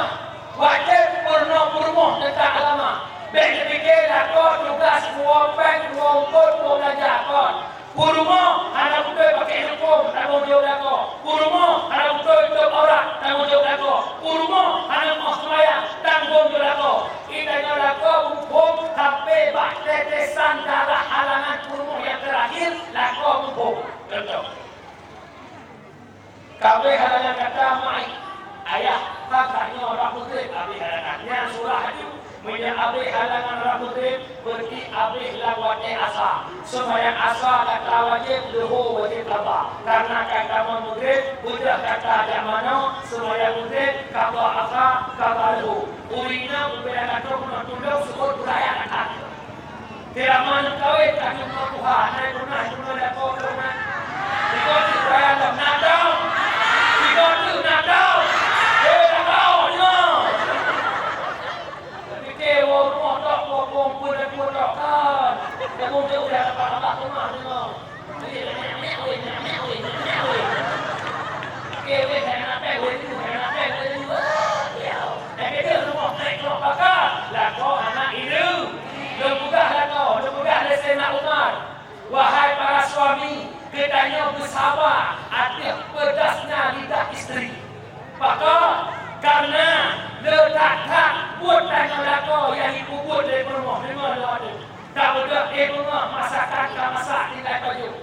wajéb peurunoe peurumoh teuntang agama. Bèk neupike lakoe tugaih puwoe péng, puwoe eungkôt, puwoe beulanja kon. Peurumoh hana beutôi pakai uniform, tanggong jaweueb lakoe. Peurumoh hana beutôi tôb aurat, tanggong jaweueb lakoe. Peurumoh hana meu'oh seumayang, tanggong jaweueb lakoe. Di tanyoe lakoe peumuphom sampai bak tetesan darah halangan peurumoh nyang teurakhir, lakoe peumuphom. Contoh. Ka abéh halangan gata mak ayah, ka tanyoe rab Maghrib abéh halangan. Nyan surah aju. Meunyoe abéh halangan rab Maghrib, beurati abéh lam watèe Asa. Seumayang Asa gata wajéb, leuhô wajéb kaba. Kareuna ka tamong Maghrib, beudôh gata jak manoe, seumayang Maghrib, kaba Asa, kaba leuhô. Ureueng inong ubé gata troh keunoe tulông seuôt beuraya gata. Teuma neukawén ka jeuet ngon tuha, na i puna, i puna lakoe lôn na. Sigoe teuk raya lom, na dong. Sigoe teuk na dong. Hei, lakoe nyoe. Pike woe rumoh tok, woe pông pun dan pun tok kan. Kamoe jeuet udah dapat Allah teuma nyoe. Lôn peugah lakoe, lôn peugah lé Saidina Umar, "Wahai para suami, geutanyoe beusaba ateueh peudasnya lidah istri." Pakon? Kareuna le that-that buet tanyoe lakoe nyang jipeubuet lé peurumoh deungon lewat Ka beudôh éh beungoh masakan ka masak tinggai pajoh.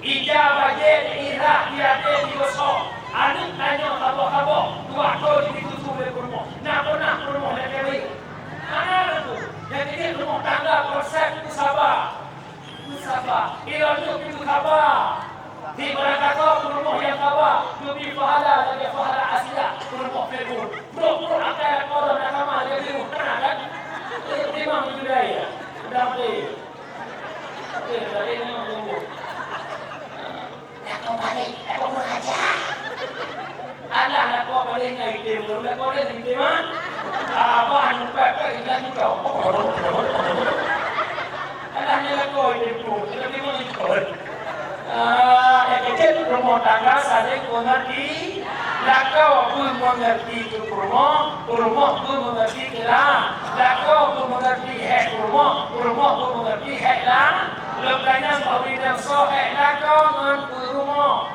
Ija bajèe di irah, di ateueh di gosok. Aneuk tanyoe saboh-saboh, dua thôn di tuju lé peurumoh. Na peunah peurumoh lagèe nyan? Hana lagèe nyan. Nyang keuneuk rumoh tangga konsep beusaba. Beusaba. Ilôn nyoe pih beusaba. Di barangkasoe peurumoh nyang saba, geubri pahala lagèe pahala Asia, peurumoh Firaun. Brok-brok akai lakoe lom na sama lagèe Firaun, hana kan? Eh, memang budaya. Udah deh. Eh, tadi memang tunggu. Lakoe paléng, lakoe kurang ajar. Alah, lakoe paléng nyan item, lakoe paléng item, ah. Abah nyumpah ka ingat juga. Alah, nyan lakoe item tu, tapi memang ikut. Ah, nyang keucil, rumoh tangga saléng meungeurti. Lakoe beumeungeurti keu peurumoh, peurumoh beumeungeurti keu la-, lakoe beumeungeurti hék peurumoh, peurumoh beumeungeurti hék la-, lôn tanyong bak ureueng inong, soe hék lakoe ngon peurumoh?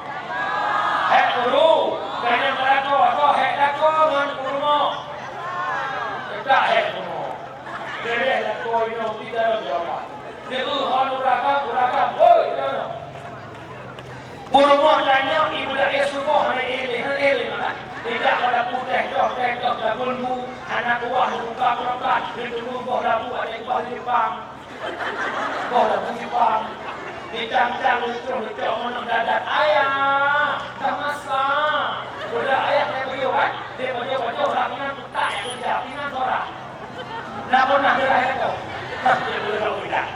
Hék peurumoh. Tanyong bak lakoe, soe hék lakoe ngon peurumoh? Teutab hék peurumoh. Lheueh lakoe inong pih dalam jawaban. Lheueh hana uragam, uragam, hôi, inong. Peurumoh tanyoe ibadat suboh hana éh lé, hana éh lé meunan. Ijak bak dapu teh toh, teh toh dagon bu, hana kuah buka kulkas, geuteumeung boh labu até kuah Jepang. Boh labu Jepang. Dicang-cang leucok-leucok meunan dadat. Ayah, dah masak. Udah ayah teh beuyoh kan? Dia beuyoh-beuyoh lam inan kutak ya kerja, inan seorang. Na pernah geurhah lakoe? Hah, dia geurhah udah.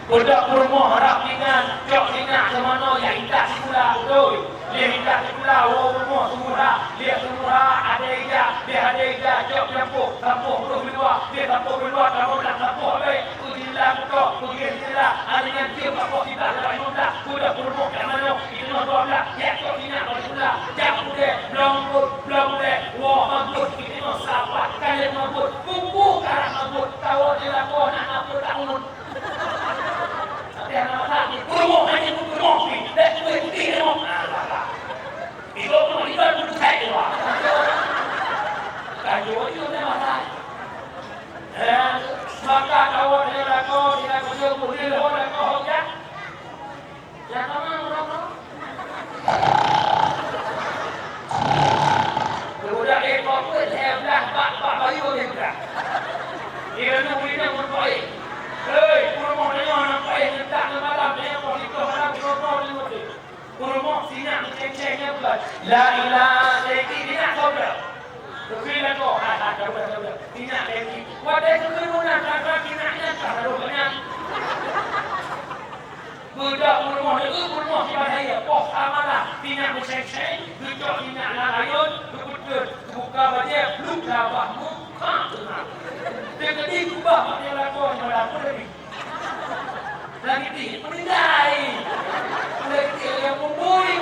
Beudôh peurumoh rab pingan, cok sinyak keunoe, jak intat sikula, beutôi. Lheueh intat sikula, woe u rumoh, seumura, lheueh seumura, adé ija, lheueh adé ija, cok peunampôh, sampôh brôh biluwa, lheueh sampôh biluwa, tamong lam sampôh abée, peujilah bukôk, peugieng jendela, aneuk nyan jeuem sampôh siblah, lapan limong blah, beudôh peurumoh jak manoe, jinoe dua blah, jak cok sinyak bak sikula, jak pudée, bloe meubuet, bloe pudée, woe mabeuet, jinoe sapat, kaleuet mabeuet, Kuku karab mabeuet, tawök di lakoe hana peue taun. Tapi hana masalah, peurumoh hana peurumoh pih, dan kueh putih rumoh. Nah, masalah. Ibu rumah iban pun kusai dua. Lhèe blah bak, bak bayu lhèe blah. Di lalu ureueng nyan meurumpok, "Hei, peurumoh tanyoe hana paih ngeuntak ngon malam, tanyoe poh siplôh malam peurumoh tanyoe teuh." Peurumoh sinyak meuceng-ceng nyan bukan. La ilaha illallah, sinyak sobra. Keukeue lakoe, ha, ha, sobra, sobra. Sinyak lagi. Watèe keukeue meunan, kata sinyak nyan ka roh nyan. Beudôh peurumoh, leueu peurumoh sibahaya, poh amalan, sinyak meuceng-ceng, geucok sinyak lam ayôn, geupeutreun, geubuka bajèe, pluek lam bah muka teungoh. Teukeudi kubah bak lakoe nyang lam peue lagi. Lagi pih, peudeuh gai. Lagi pih nyang mumbui.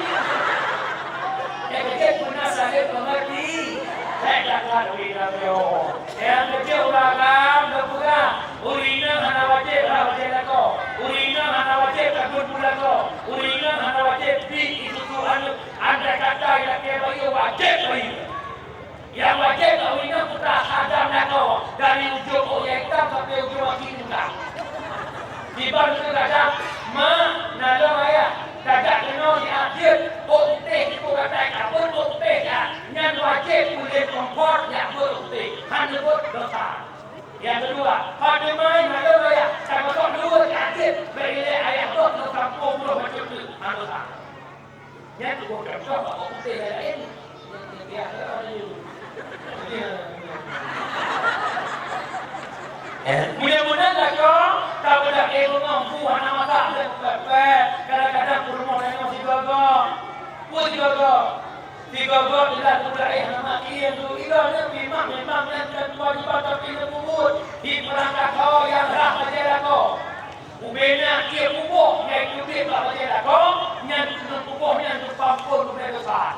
Nyang keujeuet peuna saleuem peungeurti. Hai, jangan ureueng inong nyoe. Nyang keujeuet ureueng agam, lôn peugah, ureueng inong hana wajéb rhah bajèe lakoe. Ureueng inong hana wajéb takheun peue lakoe. Ureueng inong hana wajéb bri isusu aneuk. Andai kata ilakèe bayeue, wajéb bayeue. Nyang wajéb bak ureueng inong peugah sadar lakoe dari ujong ôk nyang itam sampoe ujong aki muka. Kiban keu kadang, "Ma, na lôn ayah, tajak keunoe jiadeueng ôk putéh, ôk gatai ka beuet ôk putéh nyan." Nyan wajéb ulèe kompor jak beuet ôk putéh, hana beuet dosa. Nyang keudua, "Fatimah, na lôn ayah, tagotok dua jiadeueng, bèk ilèe ayah beuet lôn sampoe brôh bacut teuk, hana dosa." Nyan tuboh contoh bak ureueng putéh laén. Eh, mudah-mudahan lakoe, tabeudôh ilmu mampu hana masak lé pepet. Kadang-kadang peurumoh tanyoe sigoe-goe. Peue sigoe-goe? Sigoe-goe teulat peue laén hana mak kieng tu. Ilôn nyoe memang, memang nyan kan kewajiban tapi lôn peubuet. Di peurangkat ho nyang rhah bajèe lakoe. Ubena ié puboh nyang teubiet bak bajèe lakoe, nyan keuneuk puboh nyan teupampon ubena dosa.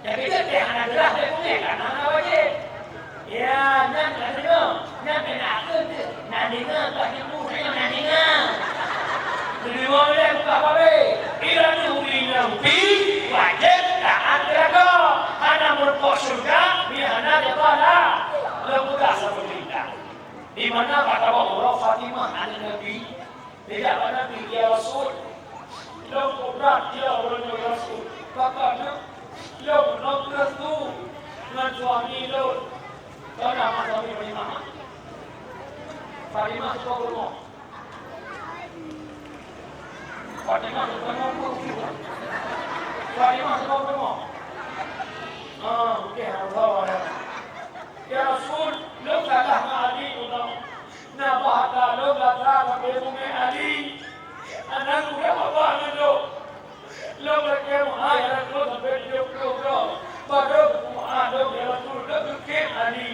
Nyang keujeuet teuh hana geurhah lé beungèh, karena hana wajéb. Ya, nyan ka deungoe, nyan keuneuk akheun teuh. Na deungoe, bah jeuet peue nyan na deungoe. Keudua lé buka babé, ilôn ureueng nyang pih wajéb taát keu lakoe. Hana meurumpok syeuruga, meuhana jaroe. Lôn peugah saboh ceurita. Di mana ka tawoe uroe Fatimah aneuk Nabi, dijak bak Nabi, "Ya Rasul, lôn kobrat ya uroe nyoe, ya Rasul. Pakon lôn, lôn meunoe keu Rasul ngon suami lôn." Kana mak suami Fatimah. Fatimah seukoh peurumoh. Fatimah seukoh peurumoh. Fatimah seukoh peurumoh. Ah, oke, Allah. Ya Rasul, lôn salah ngon Ali, lôn. Na bah ata lôn gata sampoe beungèh Ali. Aneuk muda babah ngon lôn. Lôn lakèe meu'ah ya Rasul sampoe tujoh ploh droe. Barô meu'ah lôn ya Rasul, lôn geukheun Ali.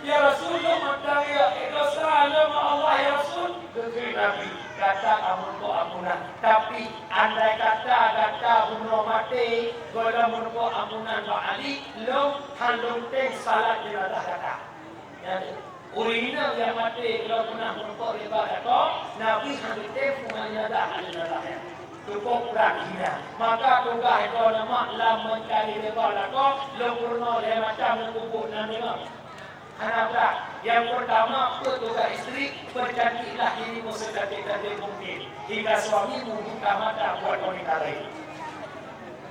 Ya Rasul, lôn mantong ya, eh, dosa lôn ngon Allah ya Rasul. Geukheun Nabi, gata ka meurumpok ampunan. Tapi, andai kata gata bunoe maté, gohlom meurumpok ampunan bak Ali, lôn han lôn tém salat jeunazah gata. Ya, Ureueng inong nyang maté lôn peunah meurumpok ridha lakoe, Nabi han geutém peue nyang na lam ati lakoe nyan. Cukup brat hina. Maka tugaih droeneuh mak lam meucari ridha lakoe, lôn peurunoe lhèe macam lôn peubuet nan deungoe. Hana brat. Nyang peurtama, peutugaih istri, percantiklah dirimu secantik-cantik mungkin, hingga suamimu buta mata buat wanita lain.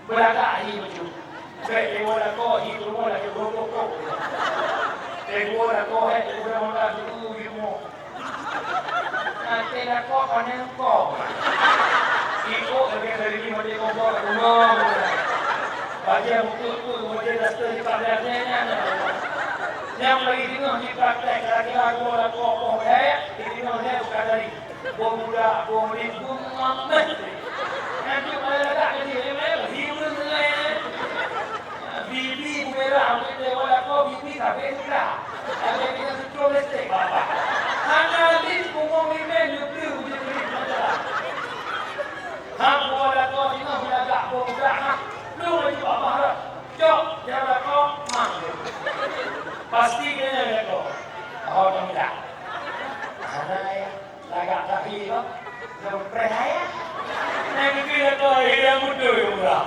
Beulagak hi bacut. Bèk deungoe lakoe hi, deungoe lagèe gob-gob. Deungoe lakoe hai, deungoe mata deungoe hi rumoh. Até lakoe pané engkong. Ikôt lagèe dari ni maté kompor rumoh. Bajèe meukeue-keue, bajèe daster di pagar nyan. Nyang lagi deungoe di praktek, kira-kira dua lakoe poh lhèe, di deungoe lhèe bukan dari. Boh muda, boh lé, boh muda meh. Nyan tu paléng lagak lagèe, eh, eh, hireuen nilai, eh. Bibi beumerah, amai teuh wala ko bibi sabe muda. Ada kita setrong listrik, bapak. Hana lip, bungo mimen, nyupi, uji lip, masalah. Ha, wala ko, singoh lagak, boh muda, ha. Lu laju abah dah. Cok, jalan ko, mang. Pasti kena jalan ko. Oh, tak muda. Hana ya. Lagak tahi ko, lôn preh ayah. Nyang keu lakoe hireuen beutôi ureueng.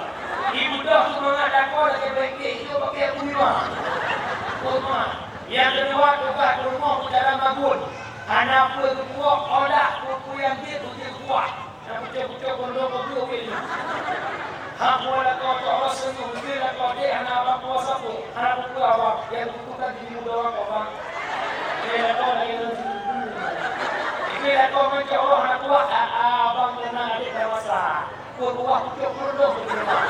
Ibeudôh seumangat lakoe lagèe bengkek jih pakai bui ma. Bui ma. Nyang keudua, tugaih peurumoh meucara magun. Hana peue geupuwoe, olah peue-peue nyang jeuet, jeuet geupuwoe. Nyang pucok-pucok peurunoe peubeuet wéh nyoe. Hak buah lakoe tok rot seungue, keu lakoe deh hana bak kuasa pun. Hana peue-peue abang, nyang kutu kan di muda abang. Jadi lakoe lagèe nyan. Jadi lakoe meucok, oh, hana kuat, ah, ah, abang tenang, adik dah masak. Kuat-kuat kucok peureudôh di rumah.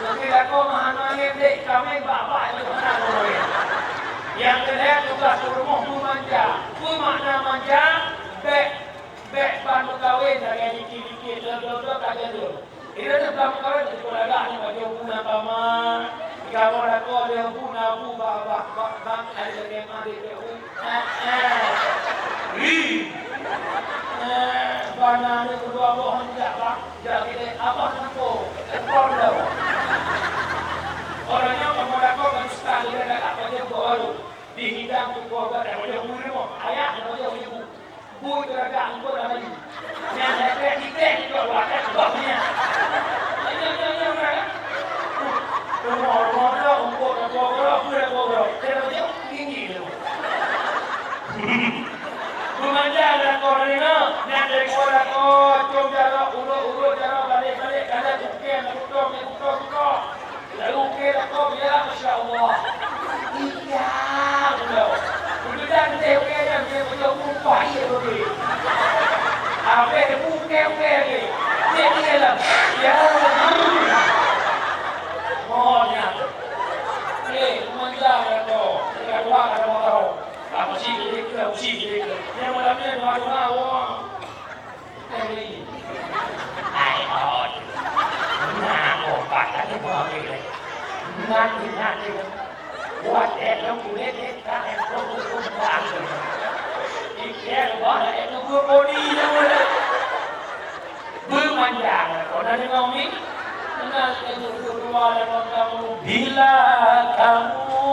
Jadi lakoe meuhana angén dek, kaméng bak-bak di rumah. Nyang keulhèe tugaih peurumoh beumanja. Peue makna manja? Bèk Bèk ban meukawen lagèe dikit-dikit, lom-lom ka jadul. Di dalam ban meukawen, di peulagak nyoe bajèe bu na kama, di kamoe lakoe lhèe bu na bu ba, ba, ba, ba, hai lagèe madé lhèe bu. Eh, eh. Ih. Eh, bana ni keudua boh jak, Bang. Jak kita abah nangko. Ekor dah. Orang nyoe kamoe lakoe kan suka lagèe galak bajèe bu baru. Dihidang tukoe gata bajèe bu limong. Ayah bajèe bu. Bui teuragak eungkôt lam aju. Nyang lhèe-lhèe titèh cok wakat bak nyan. Nyan, nyan, nyan, nyan. Rumoh-rumoh nyoe eungkôt lakoe keudroe, bui lakoe keudroe. Kena jeuet tinggi tu. Beumanja lakoe nyoe, nyan lakoe, lakoe com jaroe, urôt-urôt jaroe, balek-balek, kalon ukèe, kutông, kutông, kutông. Lalu ukèe lakoe, ya, masya Allah. Iya, udah. Udah dah, udah, udah, udah, udah, udah, udah, udah, iya, udah. Habis ukèe, ukèe, ukèe. Dia, dia lah. Ya, hmm. Oh, ya. Eh, manja lakoe. Kita dua, ada motor. Aku sih, dia, aku sih, dia. Yang malamnya, dua, dua, wah. Hai, oh. Nah, oh, patah ni, buah ni. Nah, nah, nah. Buat dia dong, kulit dia, tak ada, bukan. Ikhtiar, buat dia tu, bukan body dia, bukan. Beumanja, kau dah dengar ni? Kenal ke tu, tu, dua, dan kamu. Bila kamu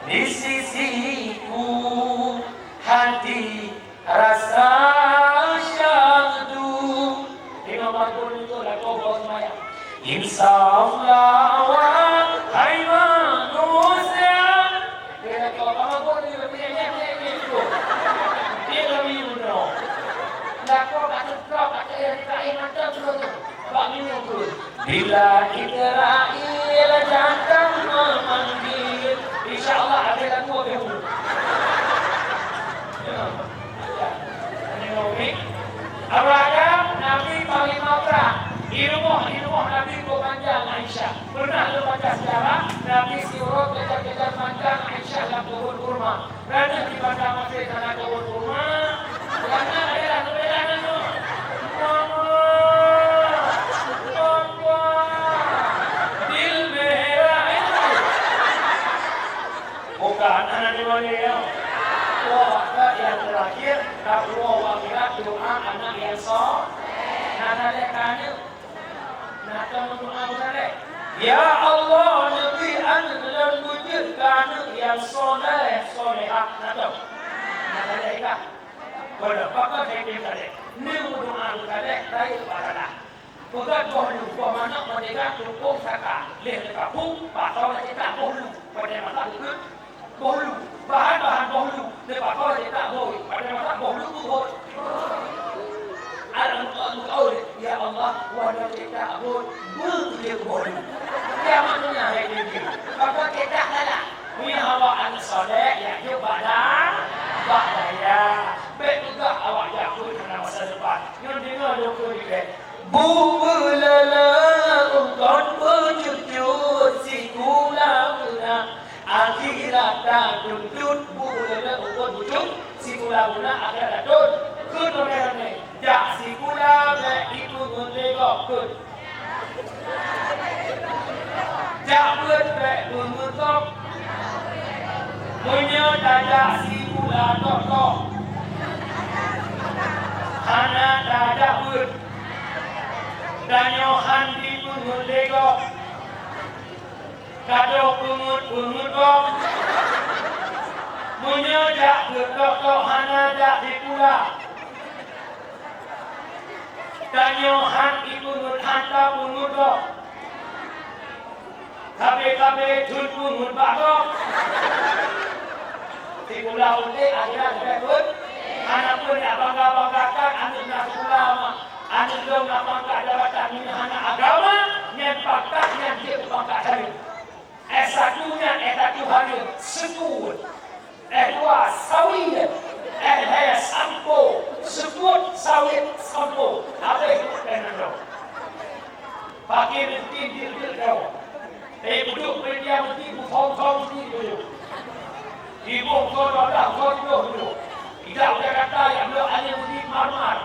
di sisiku, hati rasa syahdu. Imam Magun itu lagu bawa semayang. Insya Allah, wahai manusia. Dia kata, Imam Magun itu, dia, dia, dia, dia, dia. Dia kami udah. Lagu kat tu, kat tu, dia, dia, dia, dia, dia, dia. Bila Israel datang memanggil, insya Allah ada lagu habis dulu. Ya. Ada Nabi. Abraham, Nabi Panglima Perang. Di rumah, di rumah Nabi Komandan Aisyah. Pernah lôn baca sejarah, Nabi siuroe kejar-kejar mandan Aisyah lam kebun kurma. Raja di Banda Mesir kana kawon kurma. Karena daerah perbedaan itu. Mama, papa, dil merah itu. Bukan anak di mana ya. Wah, yang terakhir, tak perlu akhirat doa anak yang soleh. Nah, ada tanya. Nah, kamu doa beuthalek. Ya Allah, neubri aneuk lôn beujeuet keu aneuk nyang soleh, solehah. Nah, tu. Nah, malaikat. Pada pakon hai teuntadek. Neumeudoa beuthalek, rayeuk bak Allah. Peugah boh lu, boh manok meudega tumpông saka. Lheueh teukapu, bak toh teuka boh lu. Pada masa beukeuet, Boh lu, bahan-bahan boh lu, leupah kôi teuka bôi, pada masa boh lu beuhôi. Alam muka-muka, "Oh, ya Allah, wana teuka bôi, beuh jeuet boh lu." Ya, maksudnya, hai Nabi, maka kita salah. Punya hawa anak soleh, ya, yuk bak dah, bak daya. Bèk peugah awak jak beuh hana masa depan. Nyoe deungoe lôn kheun bèk. Bumeulala kon beucut-cut sikula beuna, akhirat tatuntut. Bumeulala kon beucut sikula beuna, akhirat tatuntut. Kheun ramé-ramé, jak sikula bèk jipeungeut lé gob. Kheun. Jak beuet bèk peungeut gob. Meunyoe tajak sikula tok-tok, hana tajak beuet. Tanyoe han jipeungeut lé gob, ka deuh peungeut-peungeut gob. Meunyoe jak beuet tok-tok hana jak sikula, tanyoe han jipeungeut, han tapeungeut gob. Sabe-sabe jeuet peungeut bak gob. Sikula udép akhirat udép pun. Hana peue nak bangga-banggakan aneuk na sikula ma. Aneuk lôn na pangkat jabatan, meunyoe hana agama, nyan pangkat nyan jeuet pangkat saleuem. S satu nyan, S satu hareuem, seupôt. S dua, sawit. S tiga, sampo. Seupôt, sawit, sampo. Habéh keunan droe. Paké meuti jeuet-jeuet droe. Eh, budok meunyoe meuti, bukong-kong meuti budok. Iboh kong dua blah, kong siplôh budok. Ijak u Jakarta, jak bloe aneuk meuti mar-mar.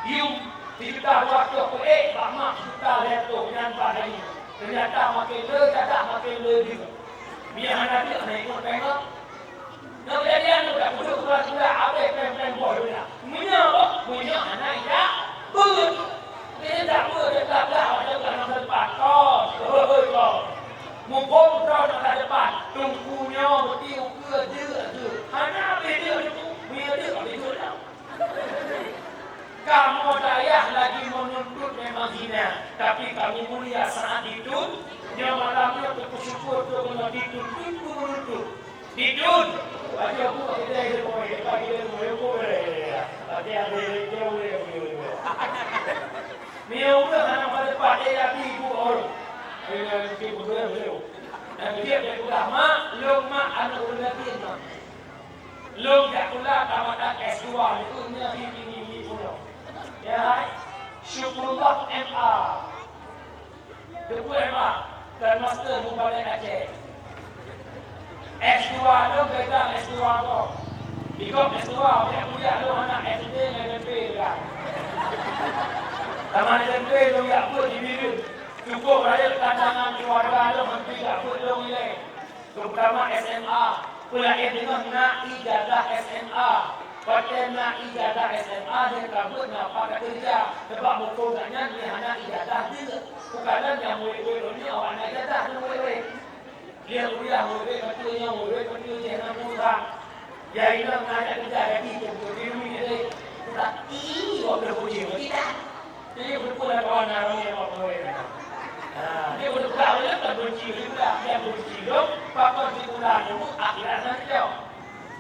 Yum, sijuta dua reutôh peuék, bak mak sijuta lhèe reutôh, nyan bak hai. Teunyata makin le jadah, makin le deuk. Meunyoe hana deuk, hana ikot péng. Nyoe jadi aneuk dak peuduek sekolah-sekolah, habéh péng-péng boh donya. Meunyoe boh, meunyoe hana ijak beuet. Meunyoe ijak beuet, ijak blah, ijak blah masa depan. Kon, hôi, hôi, kon. Muphom droe masa depan. Teungku nyoe beuti ukeue deuk, deuk. Hana habéh deuk, Teungku. Meunyoe deuk, habéh deuk dah. Kamoe dayah lagi menuntut memang hina, tapi kami mulia saat dituntut. Nyoe malam nyoe teupeuseukur teuh keunoe dituntut keu menuntut. Dituntut. Bagi aku pakai dai dia pakai, pakai dai dia pakai, pakai dai dia pakai. Meunyoe ureueng hana pada pakai, tapi ibu orang. Dia mungkin betul beliau. Dan dia peugah, "Mak, lôn mak aneuk ureueng yatim, mak." Lôn jak sikula tamatan S dua, nyoe hi tinggi-tinggi pulo. Ya, hai. Syukurullah M A. Teungku M A, Grand Master Mubalek Aceh. S dua lôn beda S dua lôn. Di gob S dua, kuliah-kuliah lôn aneuk S D ngon S M P juga. Tamat S M P lôn jak beuet di Bireuen. Cukup rayeuk tantangan keluarga lôn, hana jak beuet lôn ilèe. Terutama S M A, peulaén deungon na ijazah S M A. Watèe na ijazah S M A, nyan ka beuet na pat ka keureuja. Sabab muphom gobnyan nyan hana ijazah jeuet. Bukan nyang murit-murit lôn nyoe awak na ijazah, nyan murit-murit. Dia kuliah murit-murit, beutôi nyoe murit, beutôi jih na perusahaan. Ya, inong na ijazah jadi, jadi, jadi, jadi, tapi, waktu kuliah, tidak. Jadi, beutôi lah kawan ramè awak pegawai. Ha, dia beutôi lah, dia tak benci juga. Dia benci dong, pakon sikula nunggu akhirat nanti jauh.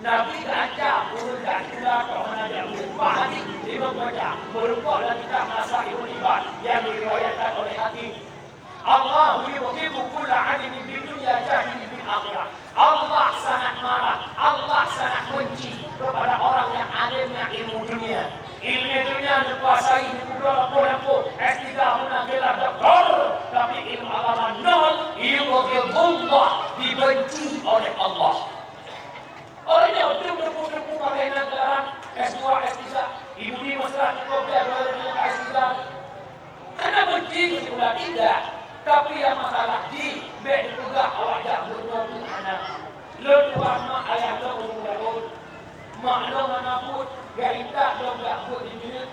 Nabi geuancam, ureueng jak sikula, kok hana jak ureueng. Pak Hakim, Imam baca, meureumpok lam kitab Nasaihul Ibad, yang diriwayatkan oleh Hakim. Allahu yubghidu kulla alimin bid dunya jahilin bil akhirah. Allah sangat marah, Allah sangat benci kepada orang yang alimnya ilmu dunia. Ilmu dunia dikuasai, dikuasai lampôh-lampôh, S tiga pun gelar doktor, tapi ilmu agama nol, yubghidullah, dibenci oleh Allah. Orang nyoe teungku-teungku pakai nan gelaran S dua, S tiga, ibu di masalah cukup dia dua ribu S tiga. Hana benci sikula tidak, tapi nyang masalah jih bèk dipeugah awak jak beuet nyoe beuet hana. Lôn tuan mak ayah lôn ureueng laôt. Mak lôn hana buet, geuintat lôn jak beuet di Bireuen.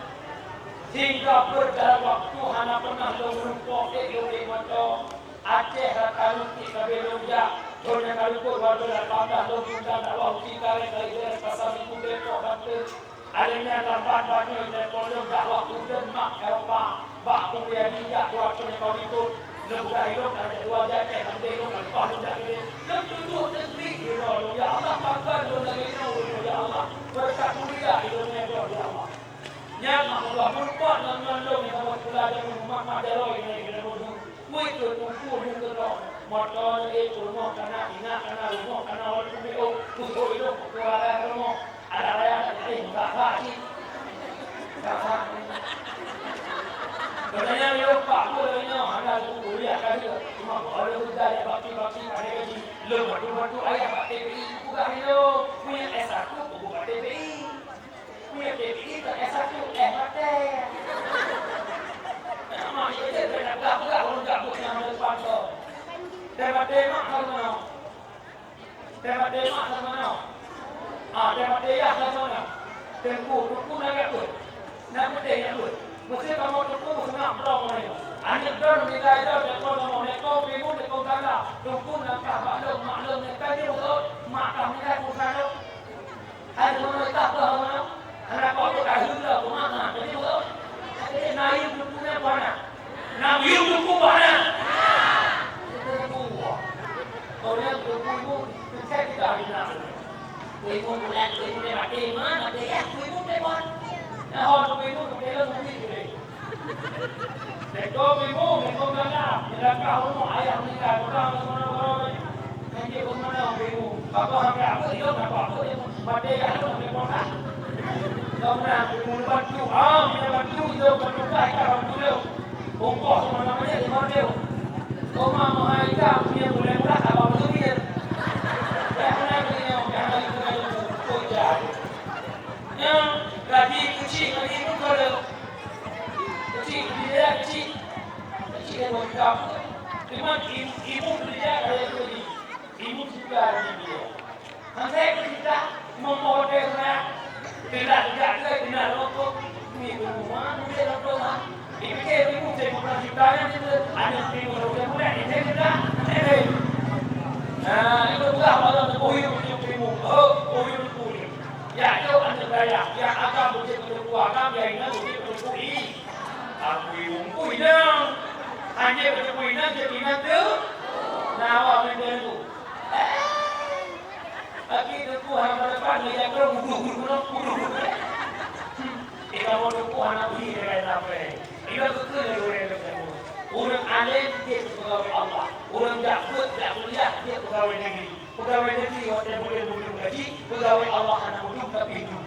Sehingga dalam waktu hana pernah lôn meurumpok ék lôn ék moto. Aceh rata lôn tiep sabe lôn jak, lôn nyang ka luput dua ribu lapan belas lôn diundang dakwah uji kareng dari Pasar Minggu Depok, Banten. Alèh nyan lambat banyoe telepon lôn dakwah ujeuen mak Eropa. Bak Putri Adi jak dua peuet lima likot. Lôn buka ilôn ka jak dua jam, eh, sampai ilôn ka leupah lôn jak keudeh. Lôn tutoe teuklik di droe lôn, "Ya Allah, pakon lôn lagèe nyoe, ya Allah. Beureukat mulia ilôn nyan, ya Allah." Nyan mak Allah meurumpok ngon, ngon lôn nyang saboh sikula jameun, mak-mak jaroe nyang lagèe nyan. Woi, keu teungku lôn keudroe, moto lé, peurumoh kana, inak kana, rumoh kana, walaupun B O, khusos ilôn peukeureuja rumoh, adak raya tak jadi, meusaha cit. Meusaha. Katanya ilôn pak buet lagèe nyoe, hana lôn kuliah ka lheueh, cuma keu oleh beureudah jak bakti-bakti, padahai gaji. Lôn bantu-bantu ayah bak T P I, peugah ilôn, punya S satu, peugah bak T P I. Kuye T P I ke S satu, eh, maté. Mak, iya je, kena peugah-peugah ureueng jak buet nyang depan tu. Teumaté mak sama. Teumaté mak sama. Ah, teumaté yah sama. Teungku, teungku na jak buet. Na peuté jak buet. Meusé kamoe teungku seungab droe nyoe. Aneuk droe nilai droe, teungku kamoe, teungku pimun, teungku gala. Teungku langkah bak lôn, mak lôn nyan ka jeuet, mak ka nilai pun ka lôn. Hai, teuma ka bah, teuma. Anak kau tu ka hula, teuma, ha, jadi, oh. Jadi, na yum teungku nyan, bah na. Na yum teungku, bah na. Jadi, teungku, wah. Kau nyan teungku ibu, teungku kita di na. Teungku bulan, teungku dia mati, ma, mati, ya, teungku ibu dia buat. Nah, oh, teungku ibu, teungku dia mati, dia. Teungku ibu, teungku dia, dia dah kau, ayah meninggal, orang, orang, orang, orang. Dia pun mana orang bingung. Apa hamba apa dia, apa apa dia. Mati ya, lu nak buat apa? Kau nak bingung bantu. Ah, dia bantu dia, bantu dah, dah bantu dia. Ongkos mana-mana dia, lima ribu. Kau mah mahal ikan, dia boleh murah, apa betul dia? Yang mana dia, yang mana dia, yang mana dia, yang mana dia. Nyan, gaji keuchik, gaji muka dia. Keuchik, dia keuchik. Keuchik dia buat apa? Cuma ibu, ibu kerja, ada yang kerja. Ibu suka gaji dia. Hangkai keuchik dah, meunyoe hotel sana, tidak, tidak, tidak, tidak rokok. Ni rumah, ni rokok, ha. Dipikir ibu, saya bukan juta, kan, dia tu. Ada ibu, rokok, bukan, dia tidak, eh. Nah, itu bukan orang tu, oh, ibu, ibu, ibu. Oh, oh, ibu, ibu. Ya, jauh aneuk dayah, nyang agam beujeuet keu teungku agam, nyang inong beujeuet keu teungku i-, aku ibu-ibu inong. Anjing beujeuet keu inong, jeuet inong teuh. Nah, awak main dengan tu. Lagi teungku hana depan, dia jaga muduh, muduh, muduh, muduh. Hmm. Ika mau teungku hana bhi dengan sampai. Ila betul ya, orang yang bertemu. Orang alim, dia pegawai Allah. Orang jak buet, jak kuliah, dia pegawai negeri. Pegawai negeri watèe buleuen meudum gaji, pegawai Allah hana meudum tapi dum.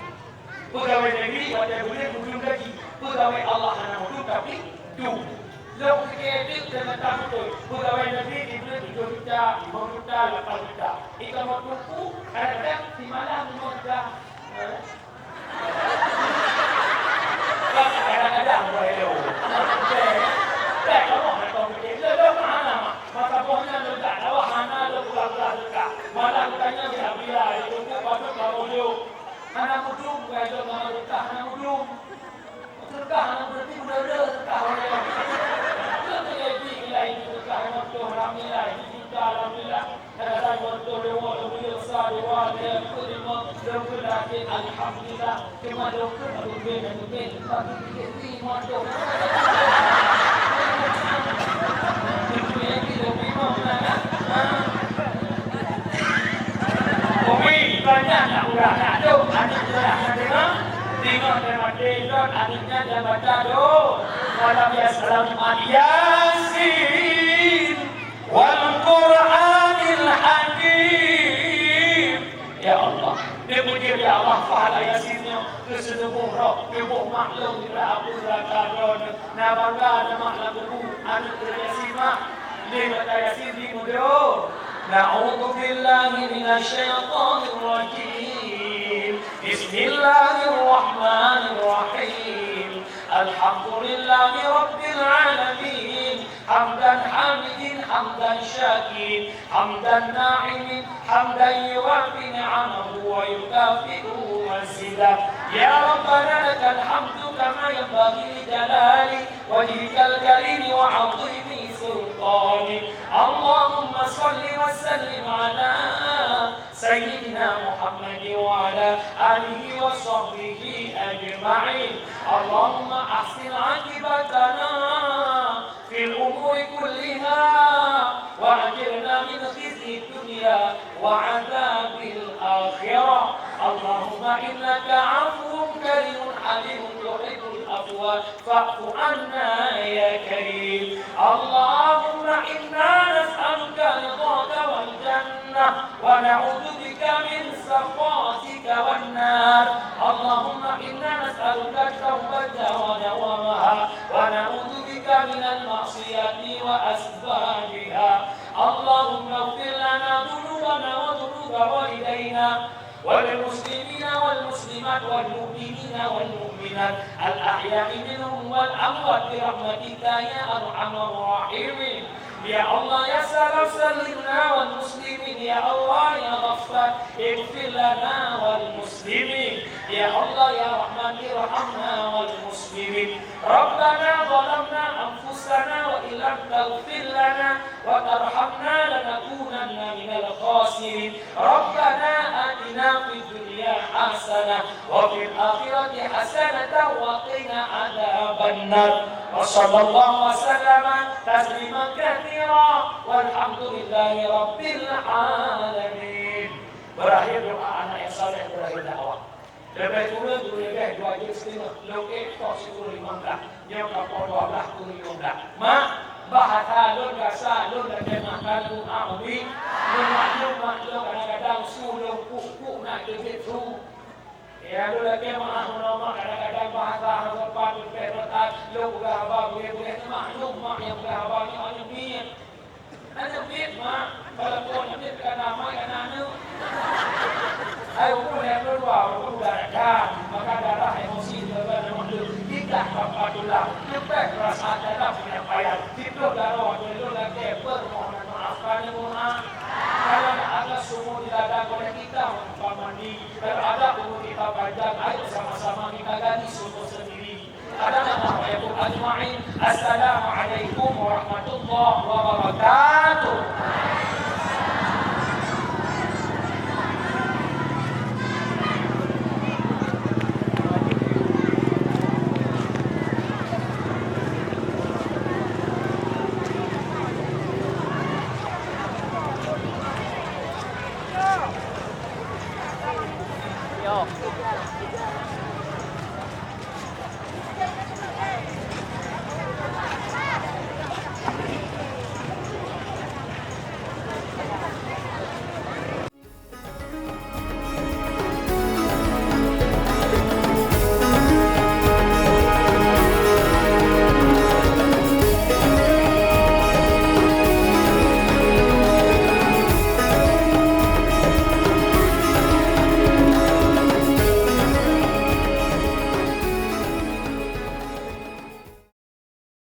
Pegawai negeri watèe buleuen meudum gaji, pegawai Allah hana meudum tapi dum. Lôn pike deuek deungon tabeutôi, pegawai negeri di buleuen tujoh juta, limong juta, lapan juta. Ika mau teungku, kadang-kadang simalam limong juta. Eh? Kadang-kadang boleh lho. Bèk kamoe hantom mikir lé, lôn hana mah. Masa boh nyan lôn jak dakwah hana lôn pura-pura teuka. Malah geutanyoe bila-bila, ya, untuk patut kamoe jok. Hana mudum, bukan jok nama teuka, hana mudum. Teuka hana berarti udah-udah teuka orang lain. Lôn jadi bila itu teuka hana mudum, alhamdulillah, itu juta, alhamdulillah. Kadang-kadang lôn tuléh, lôn tuléh sa, dua, tiga, empat, lima, lôn keuneuk até, alhamdulillah. Cuma lôn keuneuk meuteumé, meuteumé, tapi pikir lima tu. Meuteumé lagi lôn lima bulan, ha? Ha. Umi, banyak nak udah nak tu, aneuk udah nak dengar. Tengok dia mati, dot aneuknya dia baca tu. Malam ya salam, Yasin. Wal Qur'anil Hakim. Ya Allah, dia mikir, ya Allah, pahala Yasin nyoe keu seuleubeh roh, tuboh mak lôn, nibak apui rata droeneuh. Na bangga na mak lam kubu, aneuk keu Yasin mak, lé mata Yasin di mudo. A'udzu billahi minasy syaithanir rajim. Bismillahirrahmanirrahim. Alhamdulillahi rabbil alamin. حمدا حامدين، حمدا شاكرين، حمدا ناعمين، حمدا يوافي نعمه ويكافئ مزيده. يا ربنا لك الحمد كما ينبغي لجلال وجهك الكريم وعظيم سلطانك. اللهم صل وسلم على سيدنا محمد وعلى آله وصحبه أجمعين. اللهم أحسن عاقبتنا في الأمور كلها وأجرنا من خزي الدنيا وعذاب الآخرة. اللهم إنك عفو كريم حليم تحب العفو فاعف عنا يا كريم. اللهم إنا نسألك رضاك والجنة ونعوذ بك من سخطك والنار. اللهم إنا نسألك التوبة ودوامها ونعوذ بك من المعصية وأسبابها. اللهم اغفر لنا ذنوبنا وذنوب والدينا والمسلمين والمسلمات والمؤمنين والمؤمنات الأحياء منهم والأموات برحمتك يا أرحم الراحمين. يا الله يا سلام سلمنا والمسلمين، يا الله يا غفار اغفر لنا والمسلمين، يا الله يا رحمن ارحمنا والمسلمين. ربنا ظلمنا أنفسنا وإن لم تغفر لنا وترحمنا لنكونن من الخاسرين. ربنا آتنا في الدنيا حسنة وفي الآخرة حسنة وقنا عذاب النار. وصلى الله وسلم تسليما كثيرا والحمد لله رب العالمين. Berakhir doa anak yang saleh, berakhir dakwah. Leubeh kureueng dua leubeh dua jeuem siteungoh, lôn ék poh sikureueng limong blah. Nyoe ka poh dua blah kureueng limong blah. Mak, Bahasa lôn gasa, lôn lakée meu'ah keu Teungku Mak. Lôn maklum, maklum, kadang-kadang su lôn kuk-kuk na teubiet su. Ya, lôn lakée meu'ah, meunyoe mak kadang-kadang bahasa hana sopan, lôn peureulée that, lôn peugah haba beugée-beugée, maklum mak nyang peugah haba nyoe aneuk miet. Aneuk miet, mak, walaupun aneuk miet ka na mak, ka na aneuk. Hai, ulôn nyang keudua, ulôn udah rakan, maka darah emosi, kita tanpa tulang, lepas perasaan dalam penyampaian. Siplôh jaroe, ulôn lakée permohonan maaf, karena mohon maaf. Kalau ada sumur di ladang, boleh kita mandi. Kalau ada umur kita panjang, ayo sama-sama kita gali sumur sendiri. Assalamualaikum warahmatullahi wabarakatuh. Yo.